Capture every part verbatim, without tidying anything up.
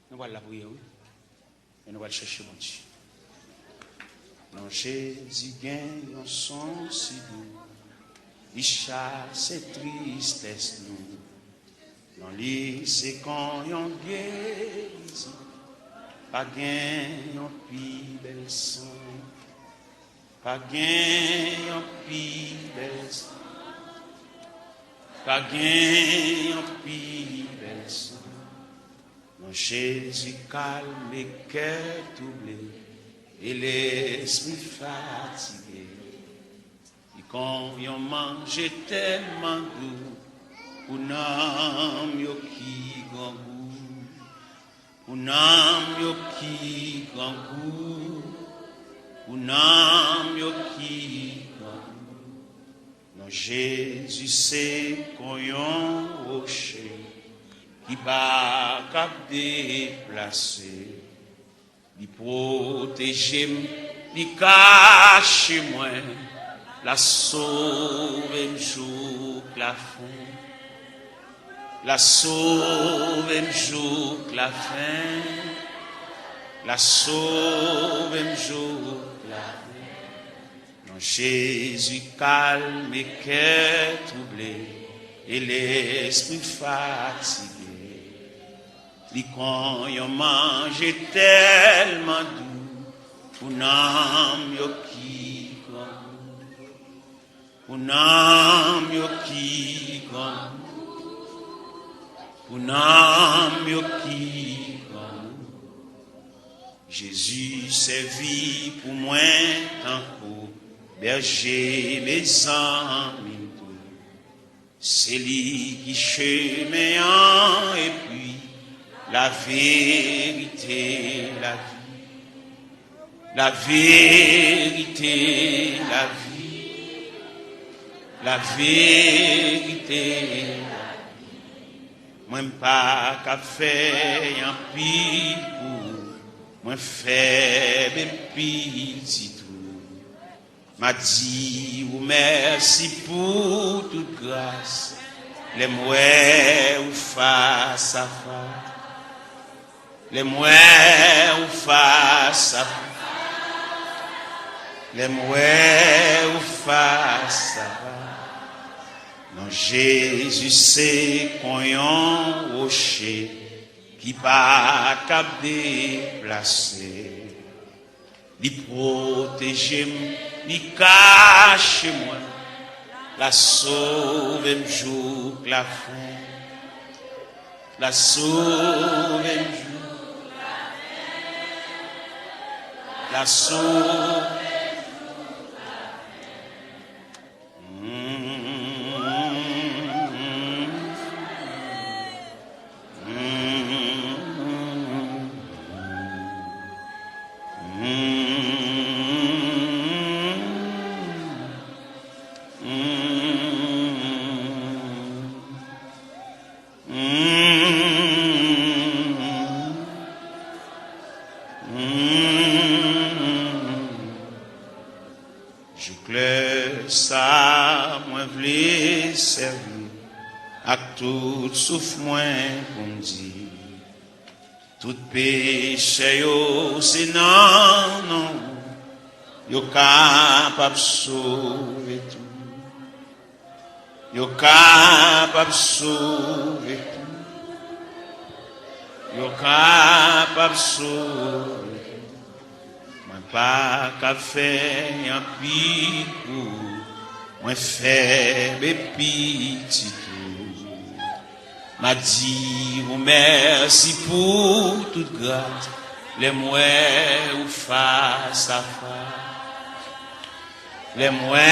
Nou pral lapriyè, wi. Men nou pral chèche Bondye. Non Jezi gen yon son si dou, li chase tristès nou. Non li se kon yon gerizon, pa gen yon pi bèl son. Pa gen yon pi bèl son. Pa gen yon pi bèl son. Non Jezi kalme kè twouble e lespri fatige. Li kon yon manje tèlman dou pou nanm yo ki grangou. Pou nanm yo ki grangou, pou nanm yo ki grangou. Non Jezi se kon yon woche ki pa kab deplase. Li pwoteje m, li kache mwen, l a sove m jouk lafen. L a sove m jouk lafen. L a sove m jouk lafen. Non Jezi kalme kè twouble e lespri fatige. Li kon yon manje tèlman dou pou nanm yo ki grangou. Pou nanm yo ki grangou, pou nanm yo ki grangou. Jezi sèvi pou mwen tankou bèje, mezanmi m tou. Se li ki chemen an epi laverite, lavi. Laverite, lavi. Laverite, lavi. Mwen pa ka fè anpil pou ou. Mwen fèb e pitit ou. M a di ou mèsi pou tout gras. Lè m wè ou fas a fas. Lè m wè ou fas a fas. Lè m wè ou fas a fas. Non Jezi se kon yon woche ki pa kab deplase. Li pwoteje m, li kache mwen, l a sove m jouk lafen. L a sove m jouk lafen. L a sove m jouk lafen. Jouk lè sa a, mwen vle sèvi ak tout souf mwen pou m di, tout pechè yo se nan non w yo kapab sove tou. Yo kapab sove tou. Yo kapab sove tou. Mwen pa ka fè anpil pou ou. Mwen fèb e pitit ou. M a di ou mèsi pou tout gras. Lè m wè ou fas a fas. Lè m wè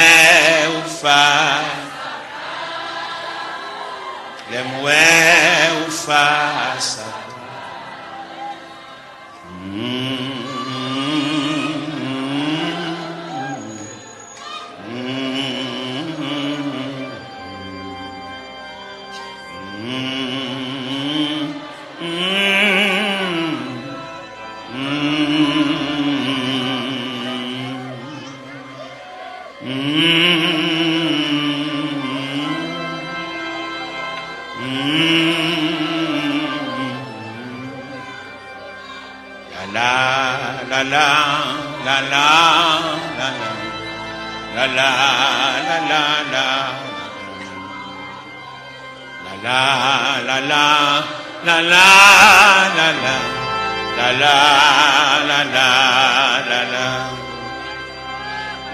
ou fas, lè m wè ou fas a fas. La, la, la, la, la, la, la, la, la, la, la, la, la. La la, la la, la la, la la, la la, la la, la la, la la,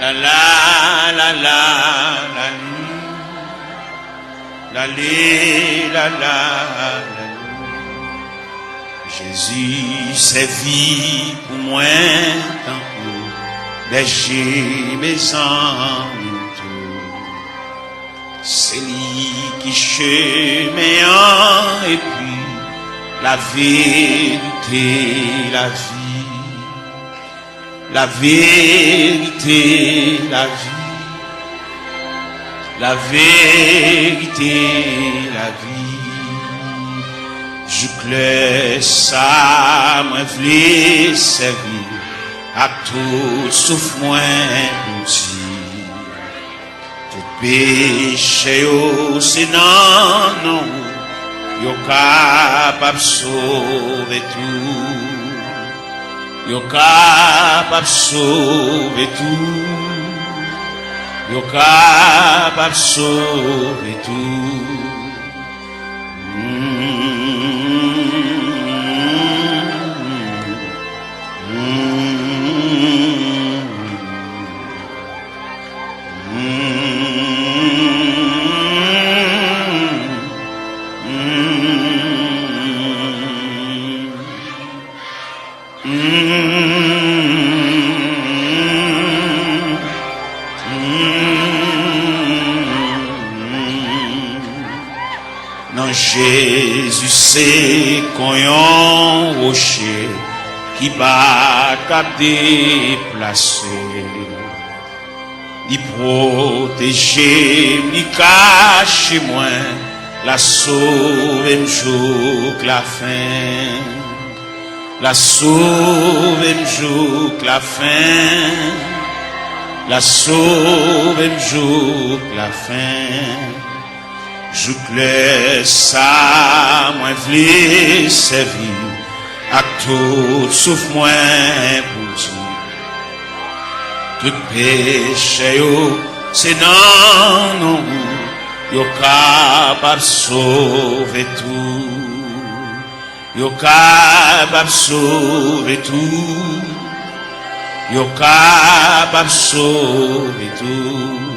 la la, la la, la la, la la, la la. Jezi sèvi pou mwen tankou bèje mezanmi m tou. Se li ki chemen an epi laverite, lavi. Laverite, lavi. Laverite, lavi. Jouk lè sa mwen vle sèvi ak tout souf mwen pou di. Tout peche yo se nan non ou yo kapab sove tou. Yo kapab sove tou. Yo kapab sove tou. Non Jezi se kon yon woche ki pa t kab deplase. Li pwoteje m, li kache mwen, l a sove m jouk lafen. L a sove m jouk lafen. L a sove m jouk lafen. Jouk lè sa mwen vle sèvi ak tout souf mwen pou di, tout peche yo se nan non ou yo kapab sove tou. Yo kapab sove tou. Yo kapab sove tou.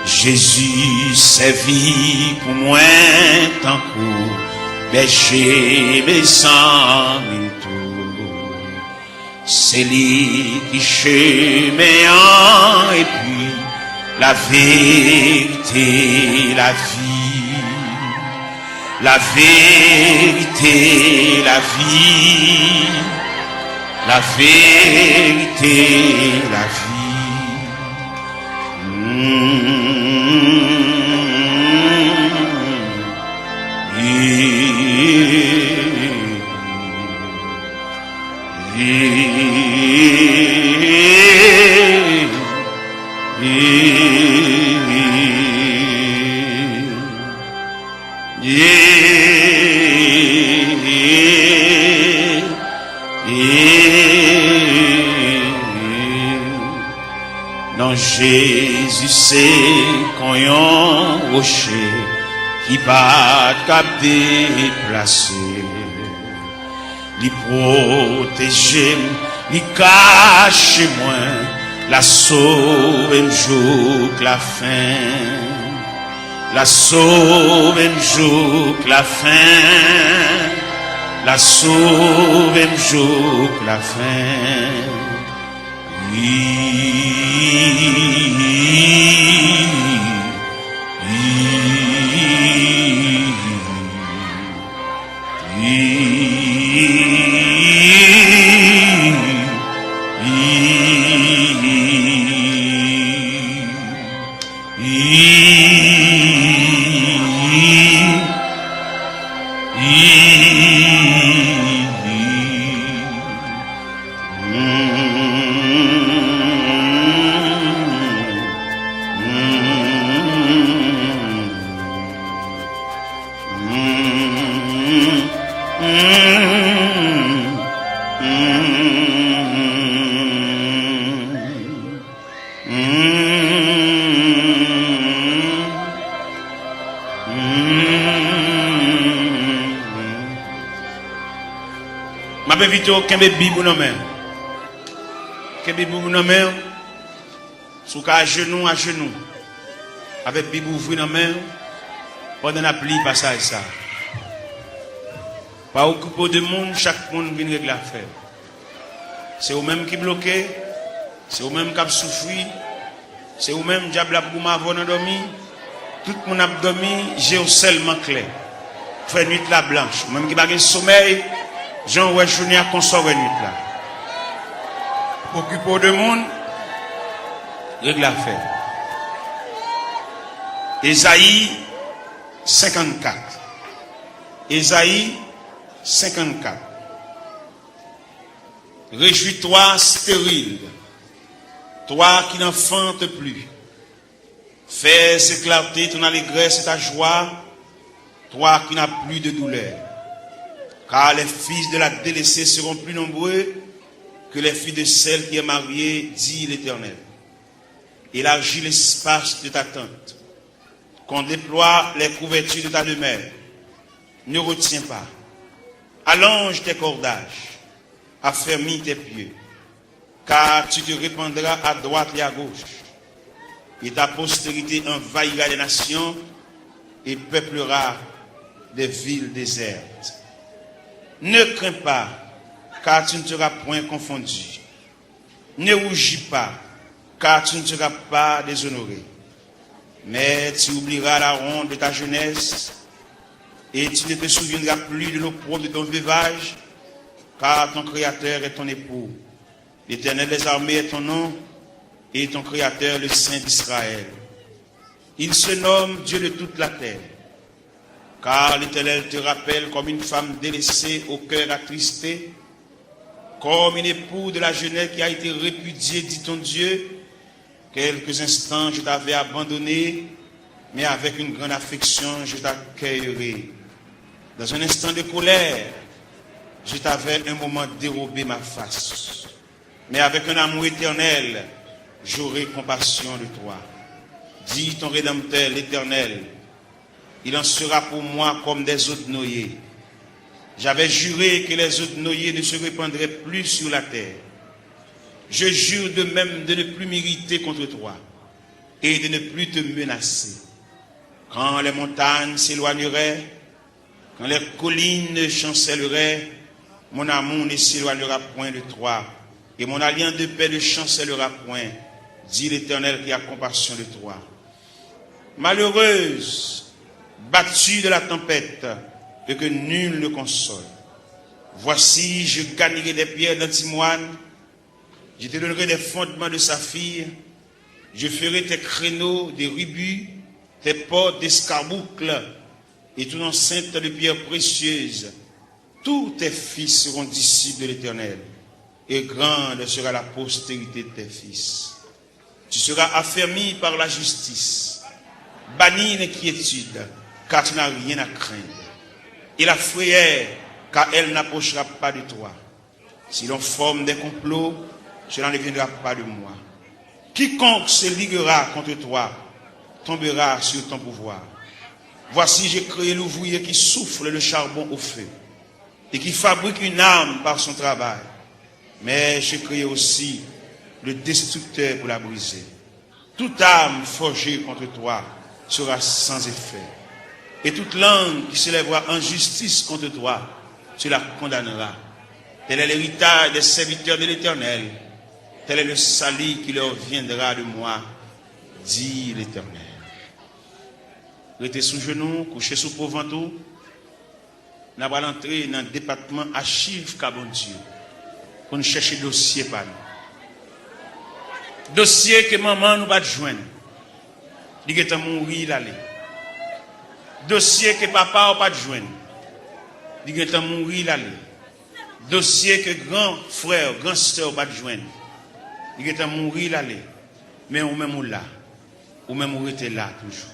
Jezi sèvi pou mwen tankou bèje mezanmi m tou. Se li ki chemen an epi laverite, lavi. Laverite, lavi. Laverite, lavi. Non Jezi se kon yon woche ki pa t kab deplase. Li pwoteje m, li kache mwen, l a sove m jouk lafen. L a sove m jouk lafen. L a sove m jouk lafen. M ap envite w kenbe Bib ou nan men. Kenbe Bib ou nan men. Si w ka ajenou, ajenou. Avèk Bib ouvri nan men w, pandan n ap li pasaj sa a. Pa okipe w de moun, chak moun vin regle afè l. Se ou menm ki bloke, se ou menm k ap soufri, se ou menm dyab la ap goumen avè w nan dòmi. Tout moun ap dòmi, je w sèlman klè. Fè nwit la blanch. Ou menm ki pa gen somèy, jan w wè jounen an, konsa w wè nwit la. Okipe w de moun, regle afè. Ezayi senkannkat. Ezayi senkannkat. Réjouis-toi, stérile, toi qui n'enfantes plus. Fais éclater ton allégresse et ta joie, toi qui n'as plus de douleur. Car les fils de la délaissée seront plus nombreux que les fils de celle qui est mariée, dit l'Éternel. Élargis l'espace de ta tente, qu'on déploie les couvertures de ta demeure. Ne retiens pas. Allonge tes cordages, affermis tes pieux, car tu te répandras à droite et à gauche, et ta postérité envahira les nations et peuplera des villes désertes. Ne crains pas, car tu ne seras point confondu. Ne rougis pas, car tu ne seras pas déshonoré. Mais tu oublieras la honte de ta jeunesse, et tu ne te souviendras plus de l'opprobre de ton veuvage, car ton Créateur est ton époux. L'Éternel des armées est ton nom, et ton Créateur le Saint d'Israël. Il se nomme Dieu de toute la terre. Car l'Éternel te rappelle comme une femme délaissée au cœur attristé, comme un époux de la jeunesse qui a été répudié, dit ton Dieu. Quelques instants, je t'avais abandonné, mais avec une grande affection, je t'accueillerai. Dans un instant de colère, je t'avais un moment dérobé ma face. Mais avec un amour éternel, j'aurai compassion de toi. Dit ton Rédempteur, l'Éternel, il en sera pour moi comme des eaux de Noé. J'avais juré que les eaux de Noé ne se répandraient plus sur la terre. Je jure de même de ne plus m'irriter contre toi et de ne plus te menacer. Quand les montagnes s'éloigneraient, quand les collines chancelleraient, mon amour ne s'éloignera point de toi, et mon alliance de paix ne chancellera point, dit l'Éternel qui a compassion de toi. Malheureuse, battue de la tempête, et que nul ne console. Voici, je garnirai des pierres d'antimoine, je te donnerai des fondements de saphir, je ferai tes créneaux de rubis, tes portes d'escarboucle, et ton enceinte de pierres précieuses. Tous tes fils seront disciples de l'Éternel, et grande sera la postérité de tes fils. Tu seras affermi par la justice. Bannis l'inquiétude, car tu n'as rien à craindre, et la frayeur, car elle n'approchera pas de toi. Si l'on forme des complots, cela ne viendra pas de moi. Quiconque se liguera contre toi tombera sur ton pouvoir. Voici, j'ai créé l'ouvrier qui souffle le charbon au feu et qui fabrique une arme par son travail. Mais j'ai créé aussi le destructeur pour la briser. Toute arme forgée contre toi sera sans effet, et toute langue qui s'élèvera en justice contre toi, tu la condamneras. Tel est l'héritage des serviteurs de l'Éternel, tel est le salut qui leur viendra de moi, dit l'Éternel. Rete sou jenou, kouche sou po vant ou. N a pral antre nan depatman achiv ka Bondye pou n chèche dosye pa nou. Dosye ke manman nou pa t jwenn, li gentan mouri, l ale. Dosye ke papa w pa t jwenn, li gentan mouri, l ale. Dosye ke gran frè w, gran sè w pa t jwenn, li gentan mouri, l ale. Men ou menm ou la, ou menm ou rete la toujou.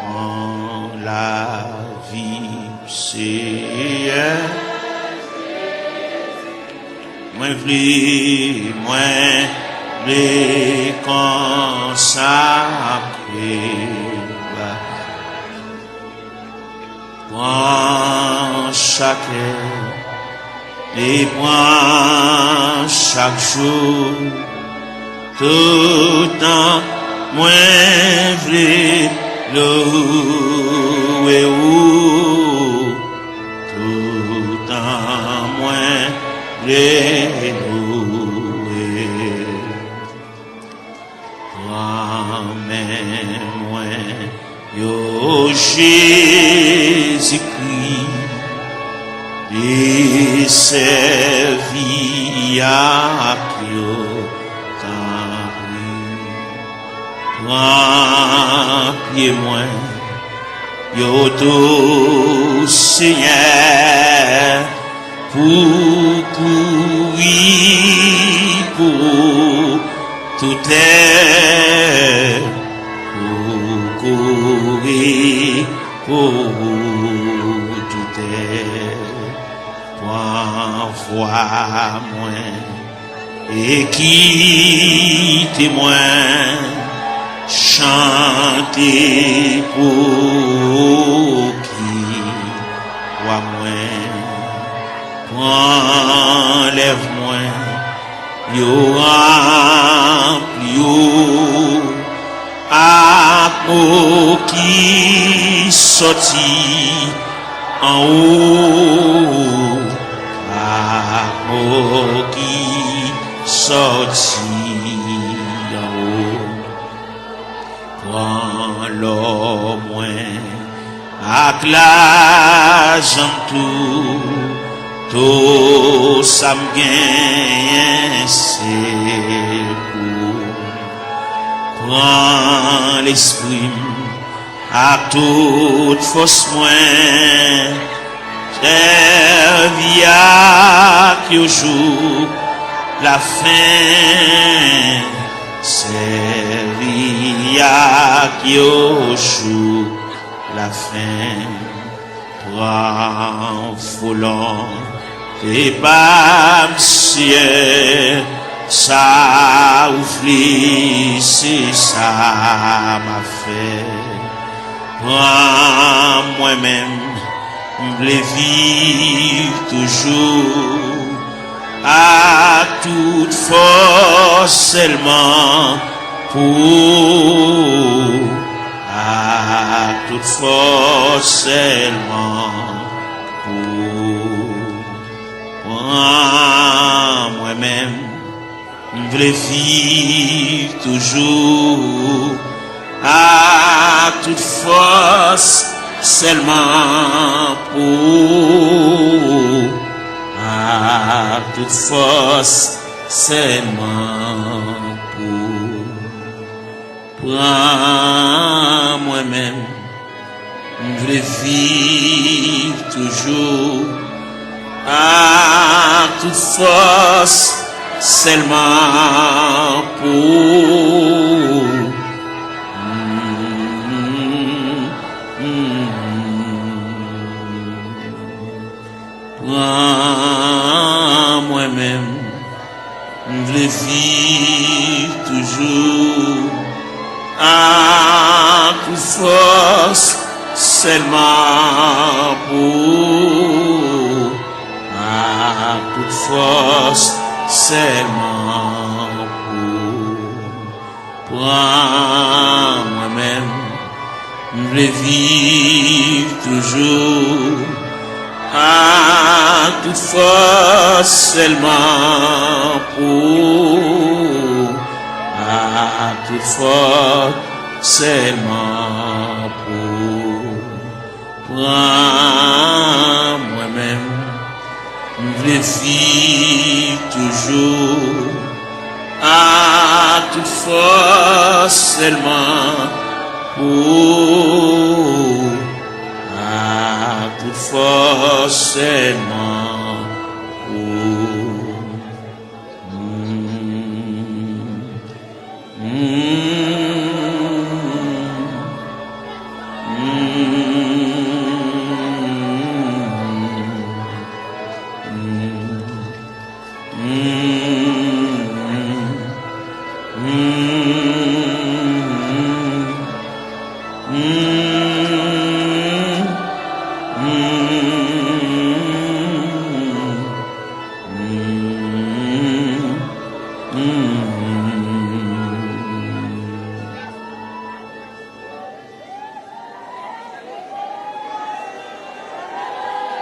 Pran lavi m, Seyè. Mwen vle, mwen vle konsakre ba. Pran chak lè e pran chak jou, toutan mwen vle louwe ou, toutan mwen vle louwe. Pran men mwen yo, Jezikri, e sèvi ak yo, tanpri. Pran pye mwen yo tou, Senyè, pou kouri pou toutè, pou kouri pou toutè. Pran vwa mwen e kite mwen chante pou ou ki wa mwen. Pran lèv mwen, yo ranpli yo ak mo ki sòti anwo, ak mo ki sòti anwo. Pran lò mwen ak lajan m tou, tou sa m genyen se pou ou. Pran lespri m ak tout fòs mwen, sèvi ak yo jouk lafen, sèvi ak yo jouk lafen. Pran volonte pa m, Senyè, sa ou vle, se sa m ap fè. Pran mwen menm, m vle viv toujou ak tout fòs sèlman pou ou, ak tout fòs sèlman pou ou. Pran Mwen menm, m vle viv toujou ak tout fòs sèlman pou ou, ak tout fòs sèlman pou ou. Pran mwen menm, m vle viv toujou ak tout fòs sèlman pou ou. Pran mwen menm, m vle viv toujou ak tout fòs sèlman pou ou, ak tout fòs sèlman pou ou. Pran mwen menm, m vle viv toujou ak tout fòs sèlman pou ou, ak tout fòs sèlman pou ou. Pran mwen menm, m vle viv toujou ak tout fòs sèlman pou ou, ak tout fòs sèlman pou ou.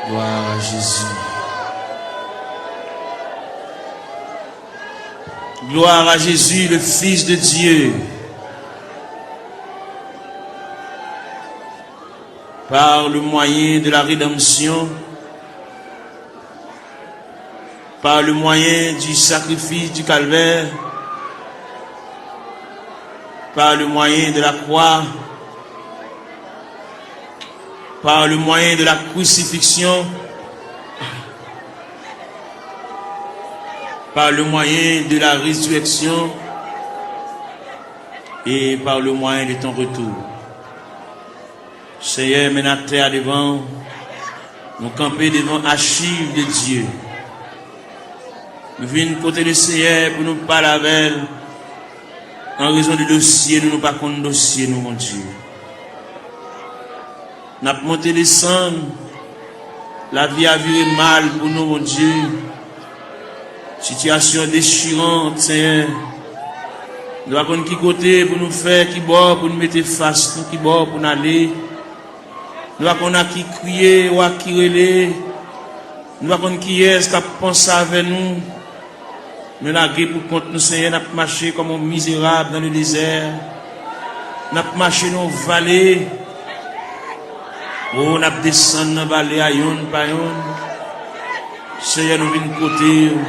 Gloire à Jésus. Gloire à Jésus, le Fils de Dieu. Par le moyen de la rédemption, par le moyen du sacrifice du calvaire, par le moyen de la croix, par le moyen de la crucifixion, par le moyen de la résurrection et par le moyen de ton retour. Senyè, men n atè a devan w. Nou kanpe devan achiv de Dye. Nou vin kote Lesenyè pou nou pale avè l. An rezon de dosye nou, nou pa konn dosye nou, Bondye. N ap monte desann. Lavi a vire mal pou nou, Bondye. Sitiyasyon dechiran, Senyè. Nou pa konn ki kote pou nou fè, ki bò pou nou mete fas nou, ki bò pou n ale. Nou pa konn a ki kriye ou a ki rele. Nou pa konn kiyès k ap panse avè nou. Nou lage pou kont nou, Senyè, n ap mache kòm yon mizerab nan le dezè. N ap mache nan yon vale. O, n ap desann nan vale a yonn pa yonn. Senyè, nou vin kote w.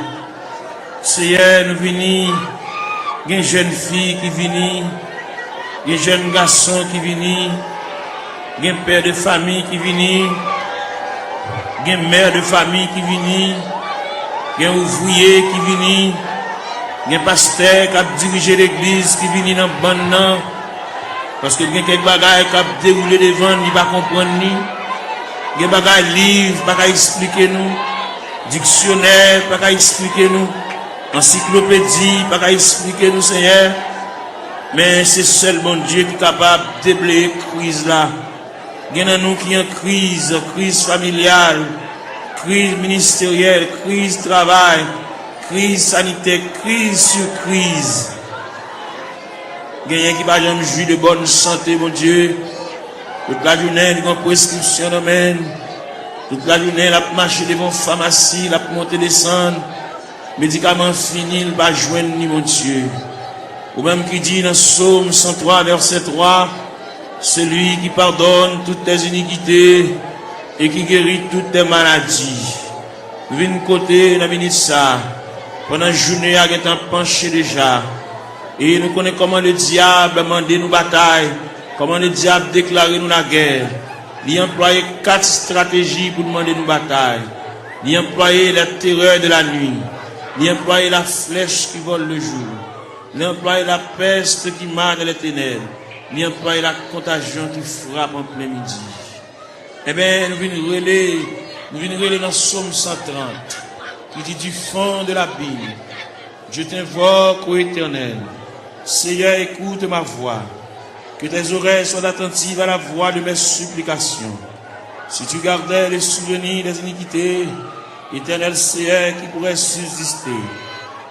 Senyè, nou vini. Gen jèn fi ki vini. Gen jèn gason ki vini. Gen pè de fami ki vini. Gen mè de fami ki vini. Gen ouvriye ki vini. Gen pastè k ap dirije legliz ki vini nan bann nan. Paske gen kèk bagay k ap dewoule devan n, li pa konprann li. Gen bagay liv pa ka eksplike nou. Diksyonè pa ka eksplike nou. Ansiklopedi pa ka eksplike nou, Senyè. Men se sèl Bondye ki kapab debleye kriz la. Gen nan nou ki an kriz, kriz familyal, kriz ministeryèl, kriz travay, kriz sanitè, kriz sou kriz. Genyen ki pa janm jwi de bòn sante, Bondye. Tout lajounen, li gen preskripsyon nan men l. Tout lajounen, l ap mache devan famasi, l ap monte desann. Medikaman fini, l pa jwenn li, Bondye. Ou menm ki di nan Sòm san twa, vèsè twa, celui qui pardonne toutes tes iniquités et qui guérit toutes tes maladies. Nou vin kote nan minit sa, pandan jounen a gentan panche deja, e nou konnen kòman ledyab mande nou batay, kòman ledyab deklare nou lagè. Li anplwaye kat estrateji pou l mande nou batay. Li anplwaye la terreur de la nuit. Li anplwaye la flèch ki vòl le jou. Li anplwaye la peste qui mord dans les ténèbres. Li anplwaye la contagion qui frappe en plein midi. Ebyen, nou vin rele, nou vin rele nan Sòm san trant, ki di, du fond de l'abîme, je t'invoque, ô Éternel. Seigneur, écoute ma voix. Que tes oreilles soient attentives à la voix de mes supplications. Si tu gardais le souvenir des iniquités, Éternel Seigneur, qui pourrait subsister?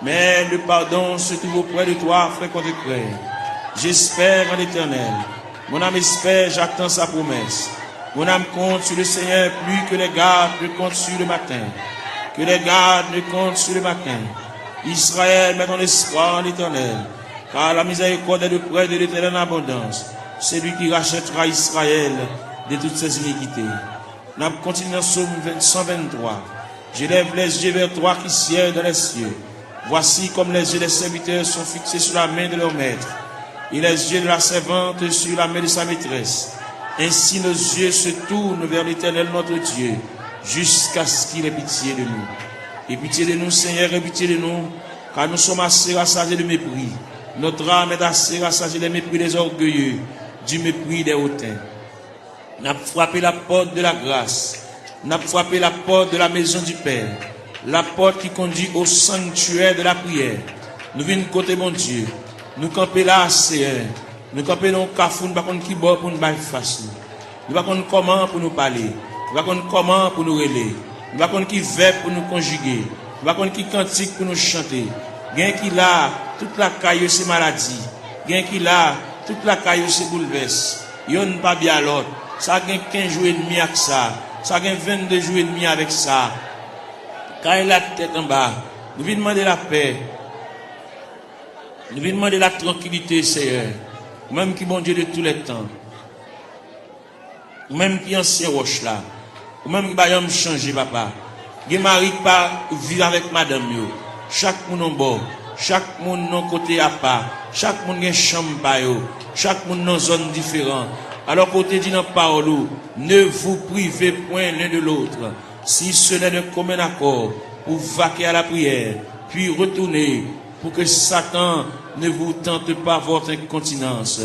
Mais le pardon se trouve auprès de toi, frère contre frère. J'espère en l'Éternel. Mon âme espère, j'attends sa promesse. Mon âme compte sur le Seigneur plus que les gardes ne comptent sur le matin. Que les gardes ne comptent sur le matin. Israël, mets ton espoir en l'Éternel, car la miséricorde est auprès de l'Éternel en abondance, celui qui rachètera Israël de toutes ses iniquités. N ap kontinye nan Sòm san venntwa. J'élève les yeux vers toi qui sièges dans les cieux. Voici comme les yeux des serviteurs sont fixés sur la main de leur maître, et les yeux de la servante sur la main de sa maîtresse. Ainsi nos yeux se tournent vers l'Éternel notre Dieu, jusqu'à ce qu'il ait pitié de nous. Aie pitié de nous, Seigneur, aie pitié de nous, car nous sommes assez rassasiés de mépris. Notre âme est assez rassasiée des mépris des orgueilleux, du mépris des hautains. N ap frape la pòt de la gras. N ap frape la pòt de la maison du Père. La pòt ki kondui au sanctuaire de la prière. Nou vin kote Bondye. Nou kanpe la, Seyè. Nou kanpe nan yon kafou, nou pa konn ki bò pou nou bay fas nou. Nou pa konn kòman pou nou pale. Nou pa konn kòman pou nou rele. Nou pa konn ki vèb pou nou konjige. Nou pa konn ki kantik pou nou chante. Gen ki la, tout lakay yo se maladi. Gen ki la, tout lakay yo se boulvès. Yonn pa byen a lòt. Sa gen kenz jou edmi ak sa. Sa gen vennde jou edmi avèk sa. Kay la tèt anba. Nou vin mande lapè. Nou vin mande la trankilite, Seyè. Ou menm ki Bondye de tou lè tan. Ou menm ki ansyen wòch la. Ou menm ki pa janm chanje, papa. Gen mari ki pa viv avèk madanm yo. Chak moun yon bò. Chak moun yon kote apa. Chak moun gen chanm pa yo. Chak moun nan zòn diferan. Alò ke w te di nan pawòl ou, ne vous privez point l'un de l'autre, si ce n'est d'un commun accord, pour vaquer à la prière, puis retournez, pour que Satan ne vous tente pas votre incontinence.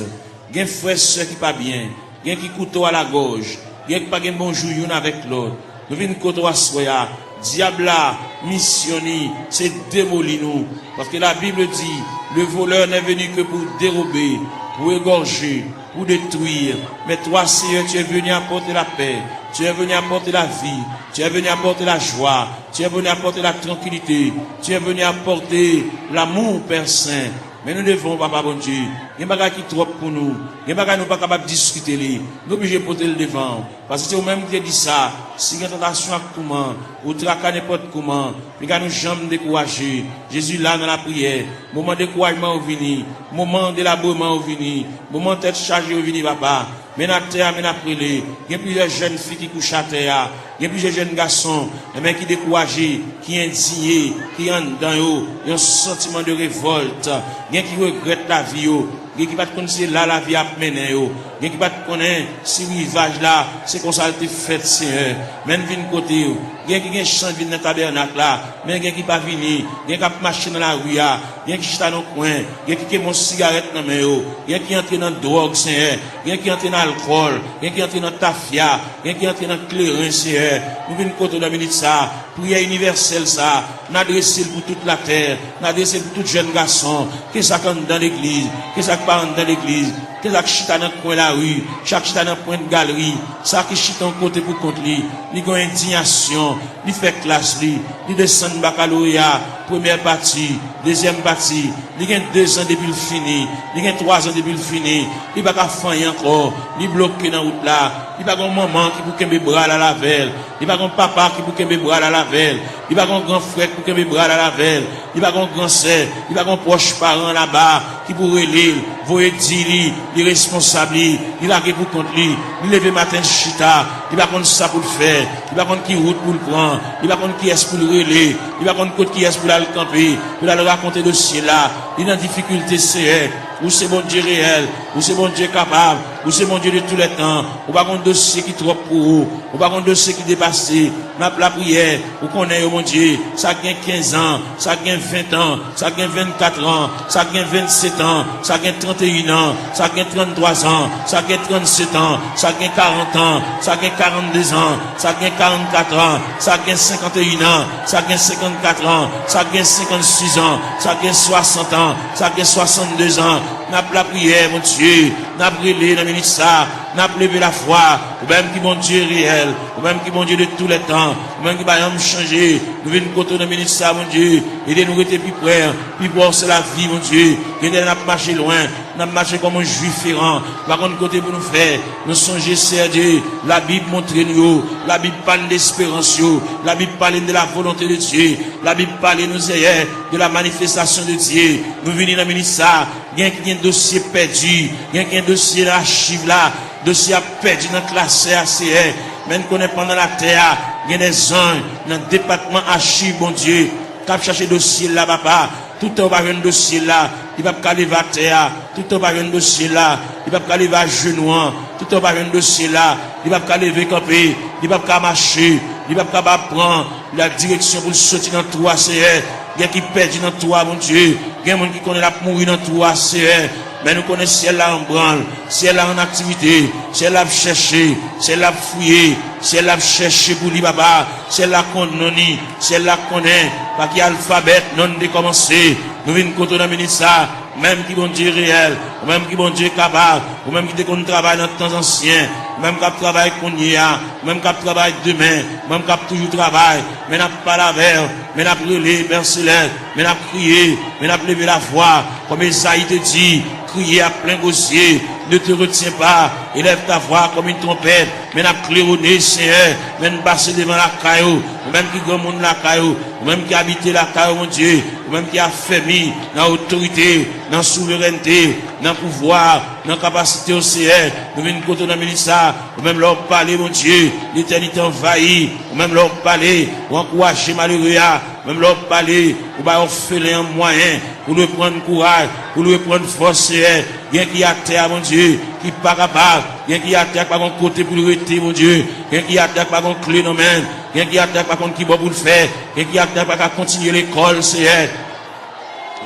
Gen frè, sè ki pa byen, gen ki kouto a lagòj, gen ki pa gen bon jou youn avèk lòt. Nou vin kote w aswè a. Dyab la, misyon li, se demoli nou. Paske la Bible dit, le voleur n'est venu que pour dérober, pour égorger, pour détruire. Mais toi, Seigneur, tu es venu apporter la paix, tu es venu apporter la vie, tu es venu apporter la joie, tu es venu apporter la tranquillité, tu es venu apporter l'amour, Père Saint. Men nou devan w, Papa Bondye. Gen bagay ki twòp pou nou. Gen bagay nou pa kapab diskite li. Nou oblije pote l devan w. Paske se ou menm ki te di sa, si gen tantasyon ak touman, ou traka nenpòt kouman, piga nou janm dekouraje. Jezi la nan lapriyè. Moman dekourajman yo vini. Moman delabreman yo vini. Moman tèt chaje yo vini, Papa. Men n atè a, men n ap rele. Gen plizyè jèn fi ki kouche atè a. Gen plizyè jèn gason, enben, ki dekouraje, ki endiye, ki anndan yo, yon santiman de revòlt. Gen ki regrèt lavi yo. Gen ki pa t konn se la lavi a ap mennen yo. Gen ki pa t konnen si rivaj la, se konsa l te fèt, Seyè. Men n vin kote w. Gen ki gen chans vin nan tabènak la, men gen ki pa vini. Gen k ap mache nan lari a. Gen ki chita nan kwen. Gen ki kenbe yon sigarèt nan men yo. Gen ki antre nan dwòg, Seyè. Gen ki antre nan alkòl. Gen ki antre nan tafya. Gen ki antre nan kleren, Seyè. Nou vin kote w nan minit sa a. Priyè inivèsèl sa a, n adrese l pou tout latè. N adrese l pou tout jèn gason. Ke sa k anndan legliz, ke sa k pa anndan legliz. Kèlke sa k chita nan kwen lari, sa k chita nan pwent galri, sa ki chita yon kote pou kont li, li gen yon endiyasyon, li fè klas li, li desann bakaloreya, premyè pati, dezyèm pati, li gen dezan depi l fini, li gen twazan depi l fini, li pa ka fè anyen ankò, li bloke nan wout la, li pa gen yon manman ki pou kenbe bra l al avè l, li pa gen yon papa ki pou kenbe bra l al avè l, li pa gen yon gran frè ki pou kenbe bra l al avè l, li pa gen yon gran sè, li pa gen yon pwòch paran laba ki pou rele l, voye di li, li responsab li, li lage pou kont li, li leve maten l chita, li pa konn sa pou l fè, li pa konn ki wout pou l pran, li pa konn kiyès pou l rele, li pa konn kot kiyès pou l al kanpe, pou l al rakonte dosye l la, li nan difikilte, Seyè. Ou se Bondye reyèl, ou se Bondye kapab, ou se Bondye de tou lè tan. Ou pa gen dosye ki twòp pou ou, ou pa gen dosye ki depase. N ap lapriyè, ou konnen yo, Bondye, sa k gen kenz an, sa k gen ven an, sa k gen vennkat an, sa k gen vennset an, sa k gen tranteyin an, sa k gen tranntwa an, sa k gen trannset an, sa k gen karant an, sa k gen karannde an, sa k gen karannkat an, sa k gen senkanteyin an, sa k gen senkannkat an, sa k gen senkannsis an, sa k gen swasant an, sa k gen swasannde an. N ap lapriyè, Bondye, n ap rele nan minit sa, n ap leve lafwa, ou menm ki Bondye reyèl, ou menm ki Bondye de tou lè tan, ou menm ki pa janm chanje. Nou vin kote w nan minit sa, Bondye, ede nou rete pi pre, pi pre w se lavi, Bondye. Gen lè n ap mache lwen, n ap mache kòm yon jwi feran, pa konn kote pou nou fè. Nou sonje, Seyè Dye, Labib montre nou yo, Labib pale de esperans yo, Labib pale de la volonte de Dye, Labib pale nou, Seyè, de la manifestasyon de Dye. Nou vini nan minit sa, gen ki gen dosye pèdi, gen ki gen dosye nan achiv la, dosye ap pèdi nan klasè a, Seyè. Men n konnen pandan latè a, gen de zanj nan depatman achiv, Bondye, k ap chache dosye l la, papa. Toutan yo pa jwenn dosye l la, li p ap ka leve atè a. Toutan yo pa jwenn dosye l la, li p ap ka leve ajenou an. Toutan yo pa jwenn dosye l la, li p ap ka leve kanpe, li p ap ka mache, li p ap ka ba pran la direksyon pou l soti nan twou a, Seyè. Gen ki pèdi nan twou a, Bondye. Gen moun ki konnen l ap mouri nan twou a, Seyè. Men nou konnen syèl la an branl, syèl la an aktivite, syèl la ap chèche, syèl la ap fouye, syèl la ap chèche pou li, papa. Syèl la konn non ni, syèl la konnen pa ki alfabè non n te kòmanse. Nou vin kote w nan minit sa, ou menm ki Bondye reyèl, ou menm ki Bondye kapab, ou menm ki te konn travay nan tan ansyen, ou menm k ap travay kounye a, ou menm k ap travay demen, ou menm k ap toujou travay, men n ap pale avè w, men n ap rele, Pè Selès, men n ap kriye, men n ap leve lavwa, kòm Ezayi te di, crier à plein gosier, ne te retiens pas, élève ta voix comme une trompette, men n ap klewone, Seyè, men n pase devan lakay ou, ou menm ki granmoun lakay ou, ou menm ki abite lakay ou, Bondye, ou menm ki afèmi nan otorite, nan souverènte, nan pouvwa, nan kapasite w, Seyè. Nou vin kote w nan minit sa, ou menm lè w pale, Bondye, letènite anvayi, ou menm lè w pale, ou ankouraje malere a, ou menm lè w pale, ou bay òfelen an mwayen pou l reprann kouraj, pou l reprann fòs, Seyè. Gen ki atè a, Bondye, ki pa kapab. Gen ki atè a ki pa gen kote pou l rete, Bondye. Gen ki atè a ki pa gen kle nan men l. Gen ki atè a ki pa konn ki bò pou l fè. Gen ki atè a ki pa ka kontinye lekòl, Seyè.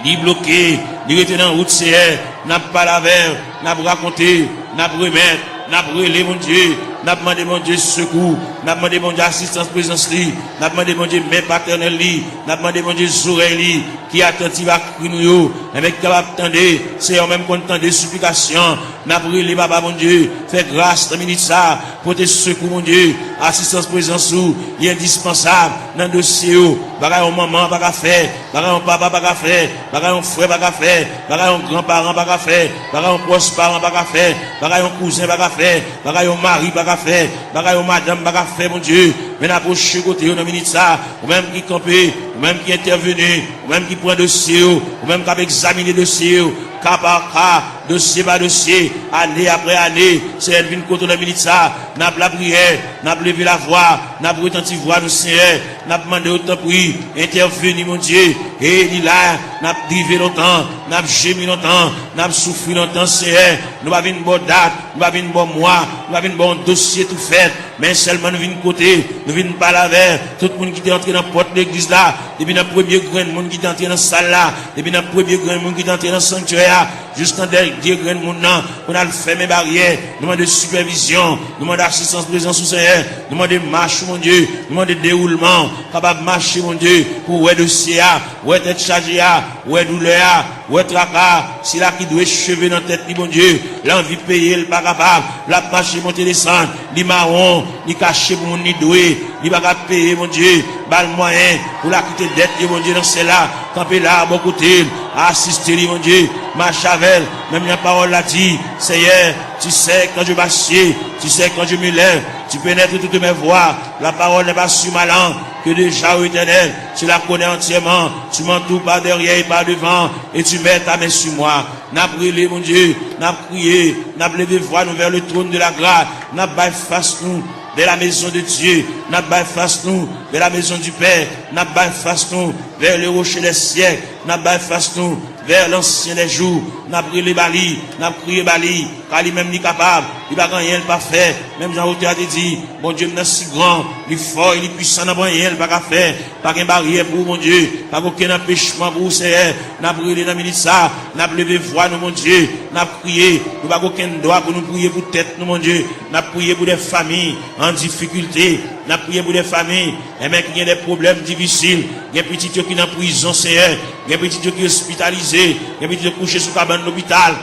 Li bloke, li rete nan wout, Seyè. N ap pale avè l, n ap rakonte, n ap remèt, n ap rele, Bondye. N ap mande, Bondye, sekou. N ap mande, Bondye, asistans prezans li. N ap mande, Bondye, men patènèl li. N ap mande, Bondye, zorèy li, ki atantiv a kri nou yo. Enben, ki kapab tande, Seyè, ou menm konn tande siplikasyon. N ap rele, Papa, Bondye, fè gras nan minit sa. Pote sekou, Bondye. Asistans prezans ou, li endispansab nan dosye yo. Bagay yon manman pa ka fè, bagay yon papa pa ka fè, bagay yon frè pa ka fè, bagay yon gran paran pa ka fè, bagay yon pwòch paran pa ka fè, bagay yon kouzen pa ka fè, bagay yon mari pa ka fè, bagay yon madanm pa ka fè, Bondye. Men n apwoche kote yo nan minit sa. Ou menm ki kanpe, ou menm ki entèveni, ou menm ki pran dosye yo, ou menm k ap egzamine dosye yo, ka pa ka, dosye pa dosye, ane apre ane, Seyè, n vin kote w nan minit sa. N ap lapriyè, n ap leve lavwa, n ap retanti vwa nou, Seyè. N ap mande w, tanpri, entèveni, Bondye. E li la, n ap drive lontan, n ap jemi lontan, n ap soufri lontan, Seyè. Nou pa vin ba w dat, nou pa vin ba w mwa, nou pa vin ba w yon dosye tou fèt. Men sèlman nou vin kote, nou vin pale avè tout moun ki te antre nan pòt legliz la, depi nan premye grenn moun ki te antre nan sal la, depi nan premye grenn moun ki te antre nan sanktyè a, Jiskan dènye grenn moun nan, pou n al fèmen baryè. Nou mande sipèvizyon, nou mande asistans prezans ou, Senyè. Nou mande mach ou, Bondye. Nou mande dewoulman, kapab mache, Bondye, pou wè dosye a, wè tèt chaje a, wè doulè a, wè traka a. Sila ki dwe cheve nan tèt li, Bondye, l anvi peye, l pa kapab, l ap mache monte desann, li mawon, li kache pou moun li dwe, li pa ka peye, Bondye, ba l mwayen pou l akite dèt li, Bondye, nan syèl la, kanpe la, bò kote l, asiste li, Bondye, mache avè l, menm jan pawòl la di, Seyè, tu sais quand je m'assieds, tu sais quand je me lève, tu pénètres toutes mes voies, la parole n'est pas sur ma langue, que déjà, ô Éternel, tu la connais entièrement, tu m'entoures par derrière et par devant, et tu mets ta main sur moi. N ap rele, Bondye, n ap kriye, n ap leve vwa nou vers le trône de la grâce, n ap bay fas nou vers la maison de Dieu, n ap bay fas nou vers la maison du Père, n ap bay fas nou vers le rocher des siècles, n ap bay fas nou vers l'ancien des jours, n ap rele ba li, n ap kriye ba li, ka li menm li kapab, li pa gen anyen l pa fè, menm jan otè a te di, Bondye m nan si gran, li fò e li pwisan, nan pa anyen l pa ka fè. Pa gen baryè pou ou, Bondye. Pa gen okenn anpechman pou ou, Seyè. N ap rele nan minit sa. N ap leve vwa nou, Bondye. N ap kriye. Nou pa gen okenn dwa pou nou priye pou tèt nou, Bondye. N ap priye pou de fanmi an difikilte. N ap priye pou de fanmi, enben, ki gen de pwoblèm difisil. Gen pitit yo ki nan prizon, Seyè. Gen pitit yo ki ospitalize. Gen pitit yo kouche sou kabann lopital.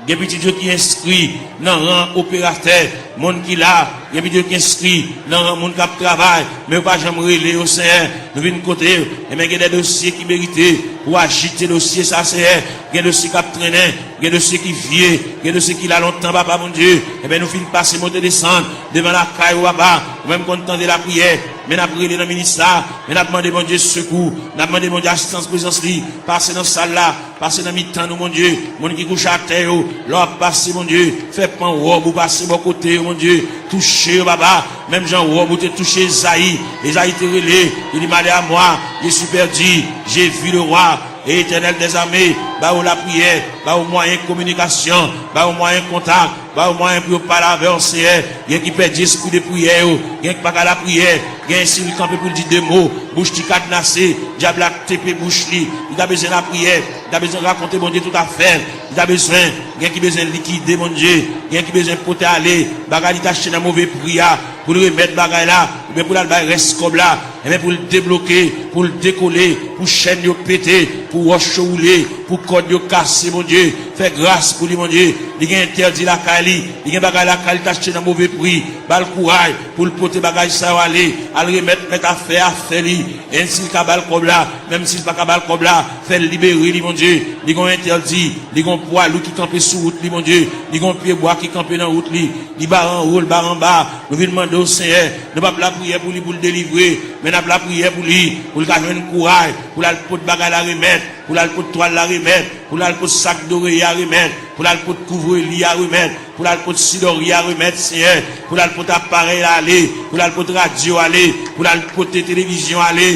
Gen pitit yo ki enskri nan ran operatè, moun ki la, gen pitit yo ki enskri nan ran moun k ap travay, men yo pa janm rele yo, Senyè. Nou vin kote w, enben gen de dosye ki merite pou w ajite dosye sa, Senyè. Gen dosye k ap trennen, gen dosye ki vye, gen dosye ki la lontan, Papa Bondye. Enben nou fin pase monte desann devan lakay ou, Papa. Ou menm konn tande lapriyè, men n ap rele nan minit sa, men n ap mande Bondye sekou, n ap mande Bondye asistans prezans li, pase nan sal la, pase nan mitan nou, Bondye. Moun ki kouche atè yo, lè w ap pase, Bondye, fè pan wòb ou pase bò kote yo, Bondye. Touche yo, Papa, menm jan wòb ou te touche Ezayi. Ezayi te rele, li di, Malheur à moi, je suis perdu, j'ai vu le roi, et Éternel des armées, ba yo lapriyè, ba yo mwayen kominikasyon, ba yo mwayen kontak, ba yo mwayen pou yo pale avè w, Senyè. Gen ki pèdi espri de priyè yo, gen ki pa ka lapriyè, gen si l kanpe pou l di de mo, bouch li kadnase, dyab la tepe bouch li. Li ta bezwen lapriyè, li ta bezwen rakonte Bondye tout afè l. Li ta bezwen, gen ki bezwen likide, Bondye, gen ki bezwen pote ale bagay li t achte nan move pri a, pou l remèt bagay la, oubyen pou l al bay rès kòb la, enben pou l debloke, pou l dekole, pou chèn yo pete, pou wòch yo woule, pou kòd yo kase, Bondye. Fè gras pou li, Bondye. Li gen entèdi lakay li, li gen bagay lakay li t achte nan move pri. Ba l kouray pou l pote bagay sa yo ale, al remèt mèt afè a afè li. Enn si l ka ba l kòb la, menm si l pa ka ba l kòb la, fè l libere li, Bondye. Li gen yon entèdi, li gen yon pwa lou ki kanpe sou wout li, Bondye. Li gen yon pyebwa ki kanpe nan wout li. Li bare anwo, l bare anba. Nou vin mande w, Senyè, nou p ap lapriyè pou li pou l delivre, men n ap lapriyè pou li, pou l ka jwenn kouray, pou l al pot bagay la remèt, pou l al pot twal la remèt, pou l al pot sak doreye a remèt, pou l al pot kouvre li a remèt, pou l al pot sidòri a remèt, Senyè, pou l al pot aparèy la ale, pou l al pot radyo ale, pou l al pote televizyon ale,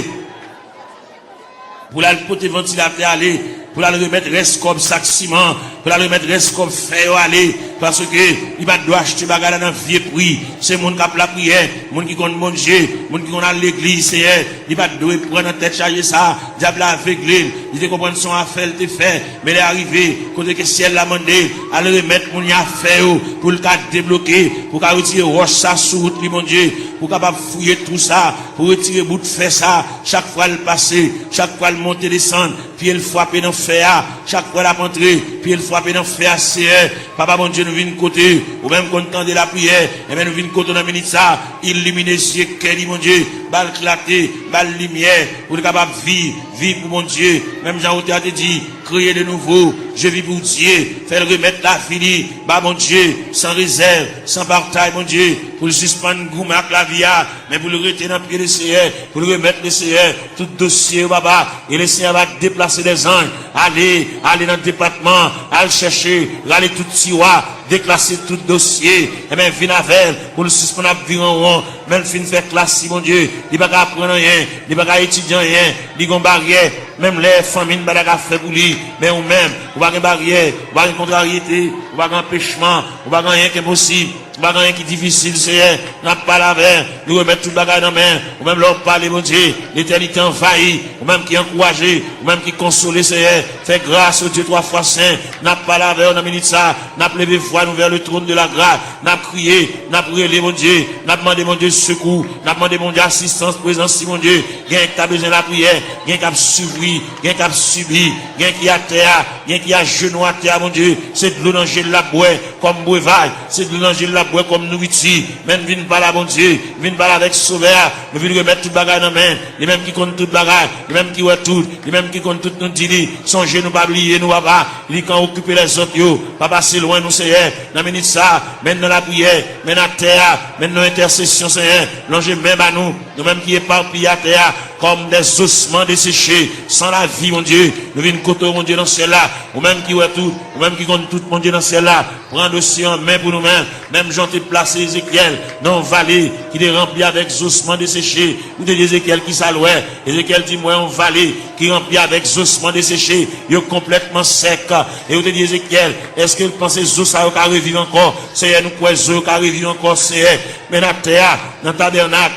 pou l al pote vantilatè ale, pou l al remèt rès kòb sak siman, pou l al remèt rès kòb fè yo ale, paske li pa t dwe achte bagay la nan vye pri. Se moun k ap lapriyè, moun ki konn Bondye, moun ki konn al legliz, Senyè, li pa t dwe pran nan tèt chaje sa. Dyab la avegle l, li te konprann se yon afè l te fè, men lè a rive, kote ke syèl la mande l al remèt moun yo afè yo, pou l ka debloke, pou ka retire wòch sa sou wout li, Bondye, pou kapab fouye twou sa, pou retire bout fè sa, chak fwa l pase, chak fwa l monte desann, pye l frape nan fè a, chak fwa l ap antre, pye l frape nan fè a, Seyè. Papa Bondye, nou vin kote ou menm konn tande lapriyè, enben nou vin kote w nan minit sa, ilimine zye kè li, Bondye, ba l klate, ba l limyè, pou l kapab viv, viv pou Bondye, menm jan otè a te di, créé de nouveau, je vis pour Dieu, fè l remèt lavi li ba Bondye, san rezèv, san patay, Bondye, pou l sispann goumen ak lavi a, men pou l rete nan pye Leseyè, pou l remèt Leseyè tout dosye yo, Papa. E Leseyè va deplase dèzanj, ale, ale nan depatman, al chèche, rale tout tiwa, deklase tout dosye, enben vin avè l, pou l sispann ap vire an won, men l fin fè klas li, Bondye, li pa ka aprann anyen, li pa ka etidye anyen, li gon baryè, menm lè fanmi n pa ta ka fè pou li, men ou menm, ou pa gen baryè, ou pa gen kontraryete, ou pa gen anpechman, ou pa gen anyen k enposib. Nou pa gen anyen ki difisil, Seyè. N ap pale avè w. Nou remèt tout bagay nan men w. Ou menm, lè w pale, Bondye, letènite anvayi. Ou menm ki ankouraje, ou menm ki konsole, Seyè. Fè gras, o Dye twa fwa sen. N ap pale avè w nan minit sa a. N ap leve vwa nou vè le trône de la grâce. N ap kriye, n ap rele, Bondye. N ap mande, Bondye, sekou. N ap mande, Bondye, asistans, prezans li, Bondye. Gen k ta bezwen lapriyè, gen k ap soufri, gen k ap sibi, gen ki atè a, gen ki ajenou atè a, Bondye. Se dlo nan je l l ap bwè kòm brevaj. Se dlo nan je l l ap bwè kòm nouriti. Men n vin pale a Bondye, n vin pale avèk Sovè a. Nou vin remèt tout bagay nan men l. Li menm ki konn tout bagay, li menm ki wè tout, li menm ki konn tout, nou di li. Sonje nou, pa bliye nou, Papa. Li k an okipe lèzòt yo. Pa pase lwen nou, Seyè. Nan minit sa a, men n nan lapriyè, men n atè a, men n nan entèsesyon, Seyè. Lonje men ba nou, nou menm ki epapiye atè a, comme des ossements desséchés, sans la vie, Bondye. Nou vin kote w, Bondye, nan syèl la. Ou menm ki wè tout, ou menm ki konn tout, Bondye, nan syèl la. Pran dosye an men pou nou menm. Menm jan w te plase Ezekyèl nan yon vale ki te ranpli avèk zosman deseche, ou te di Ezekyèl ki sa l wè. Ezekyèl di, "M wè yon vale ki ranpli avèk zosman deseche. Yo konplètman sèk." E ou te di Ezekyèl, "Èske w panse zo sa yo ka reviv ankò?" Seyè, nou kwè zo yo ka reviv ankò, Seyè. Men atè a, nan tabènak,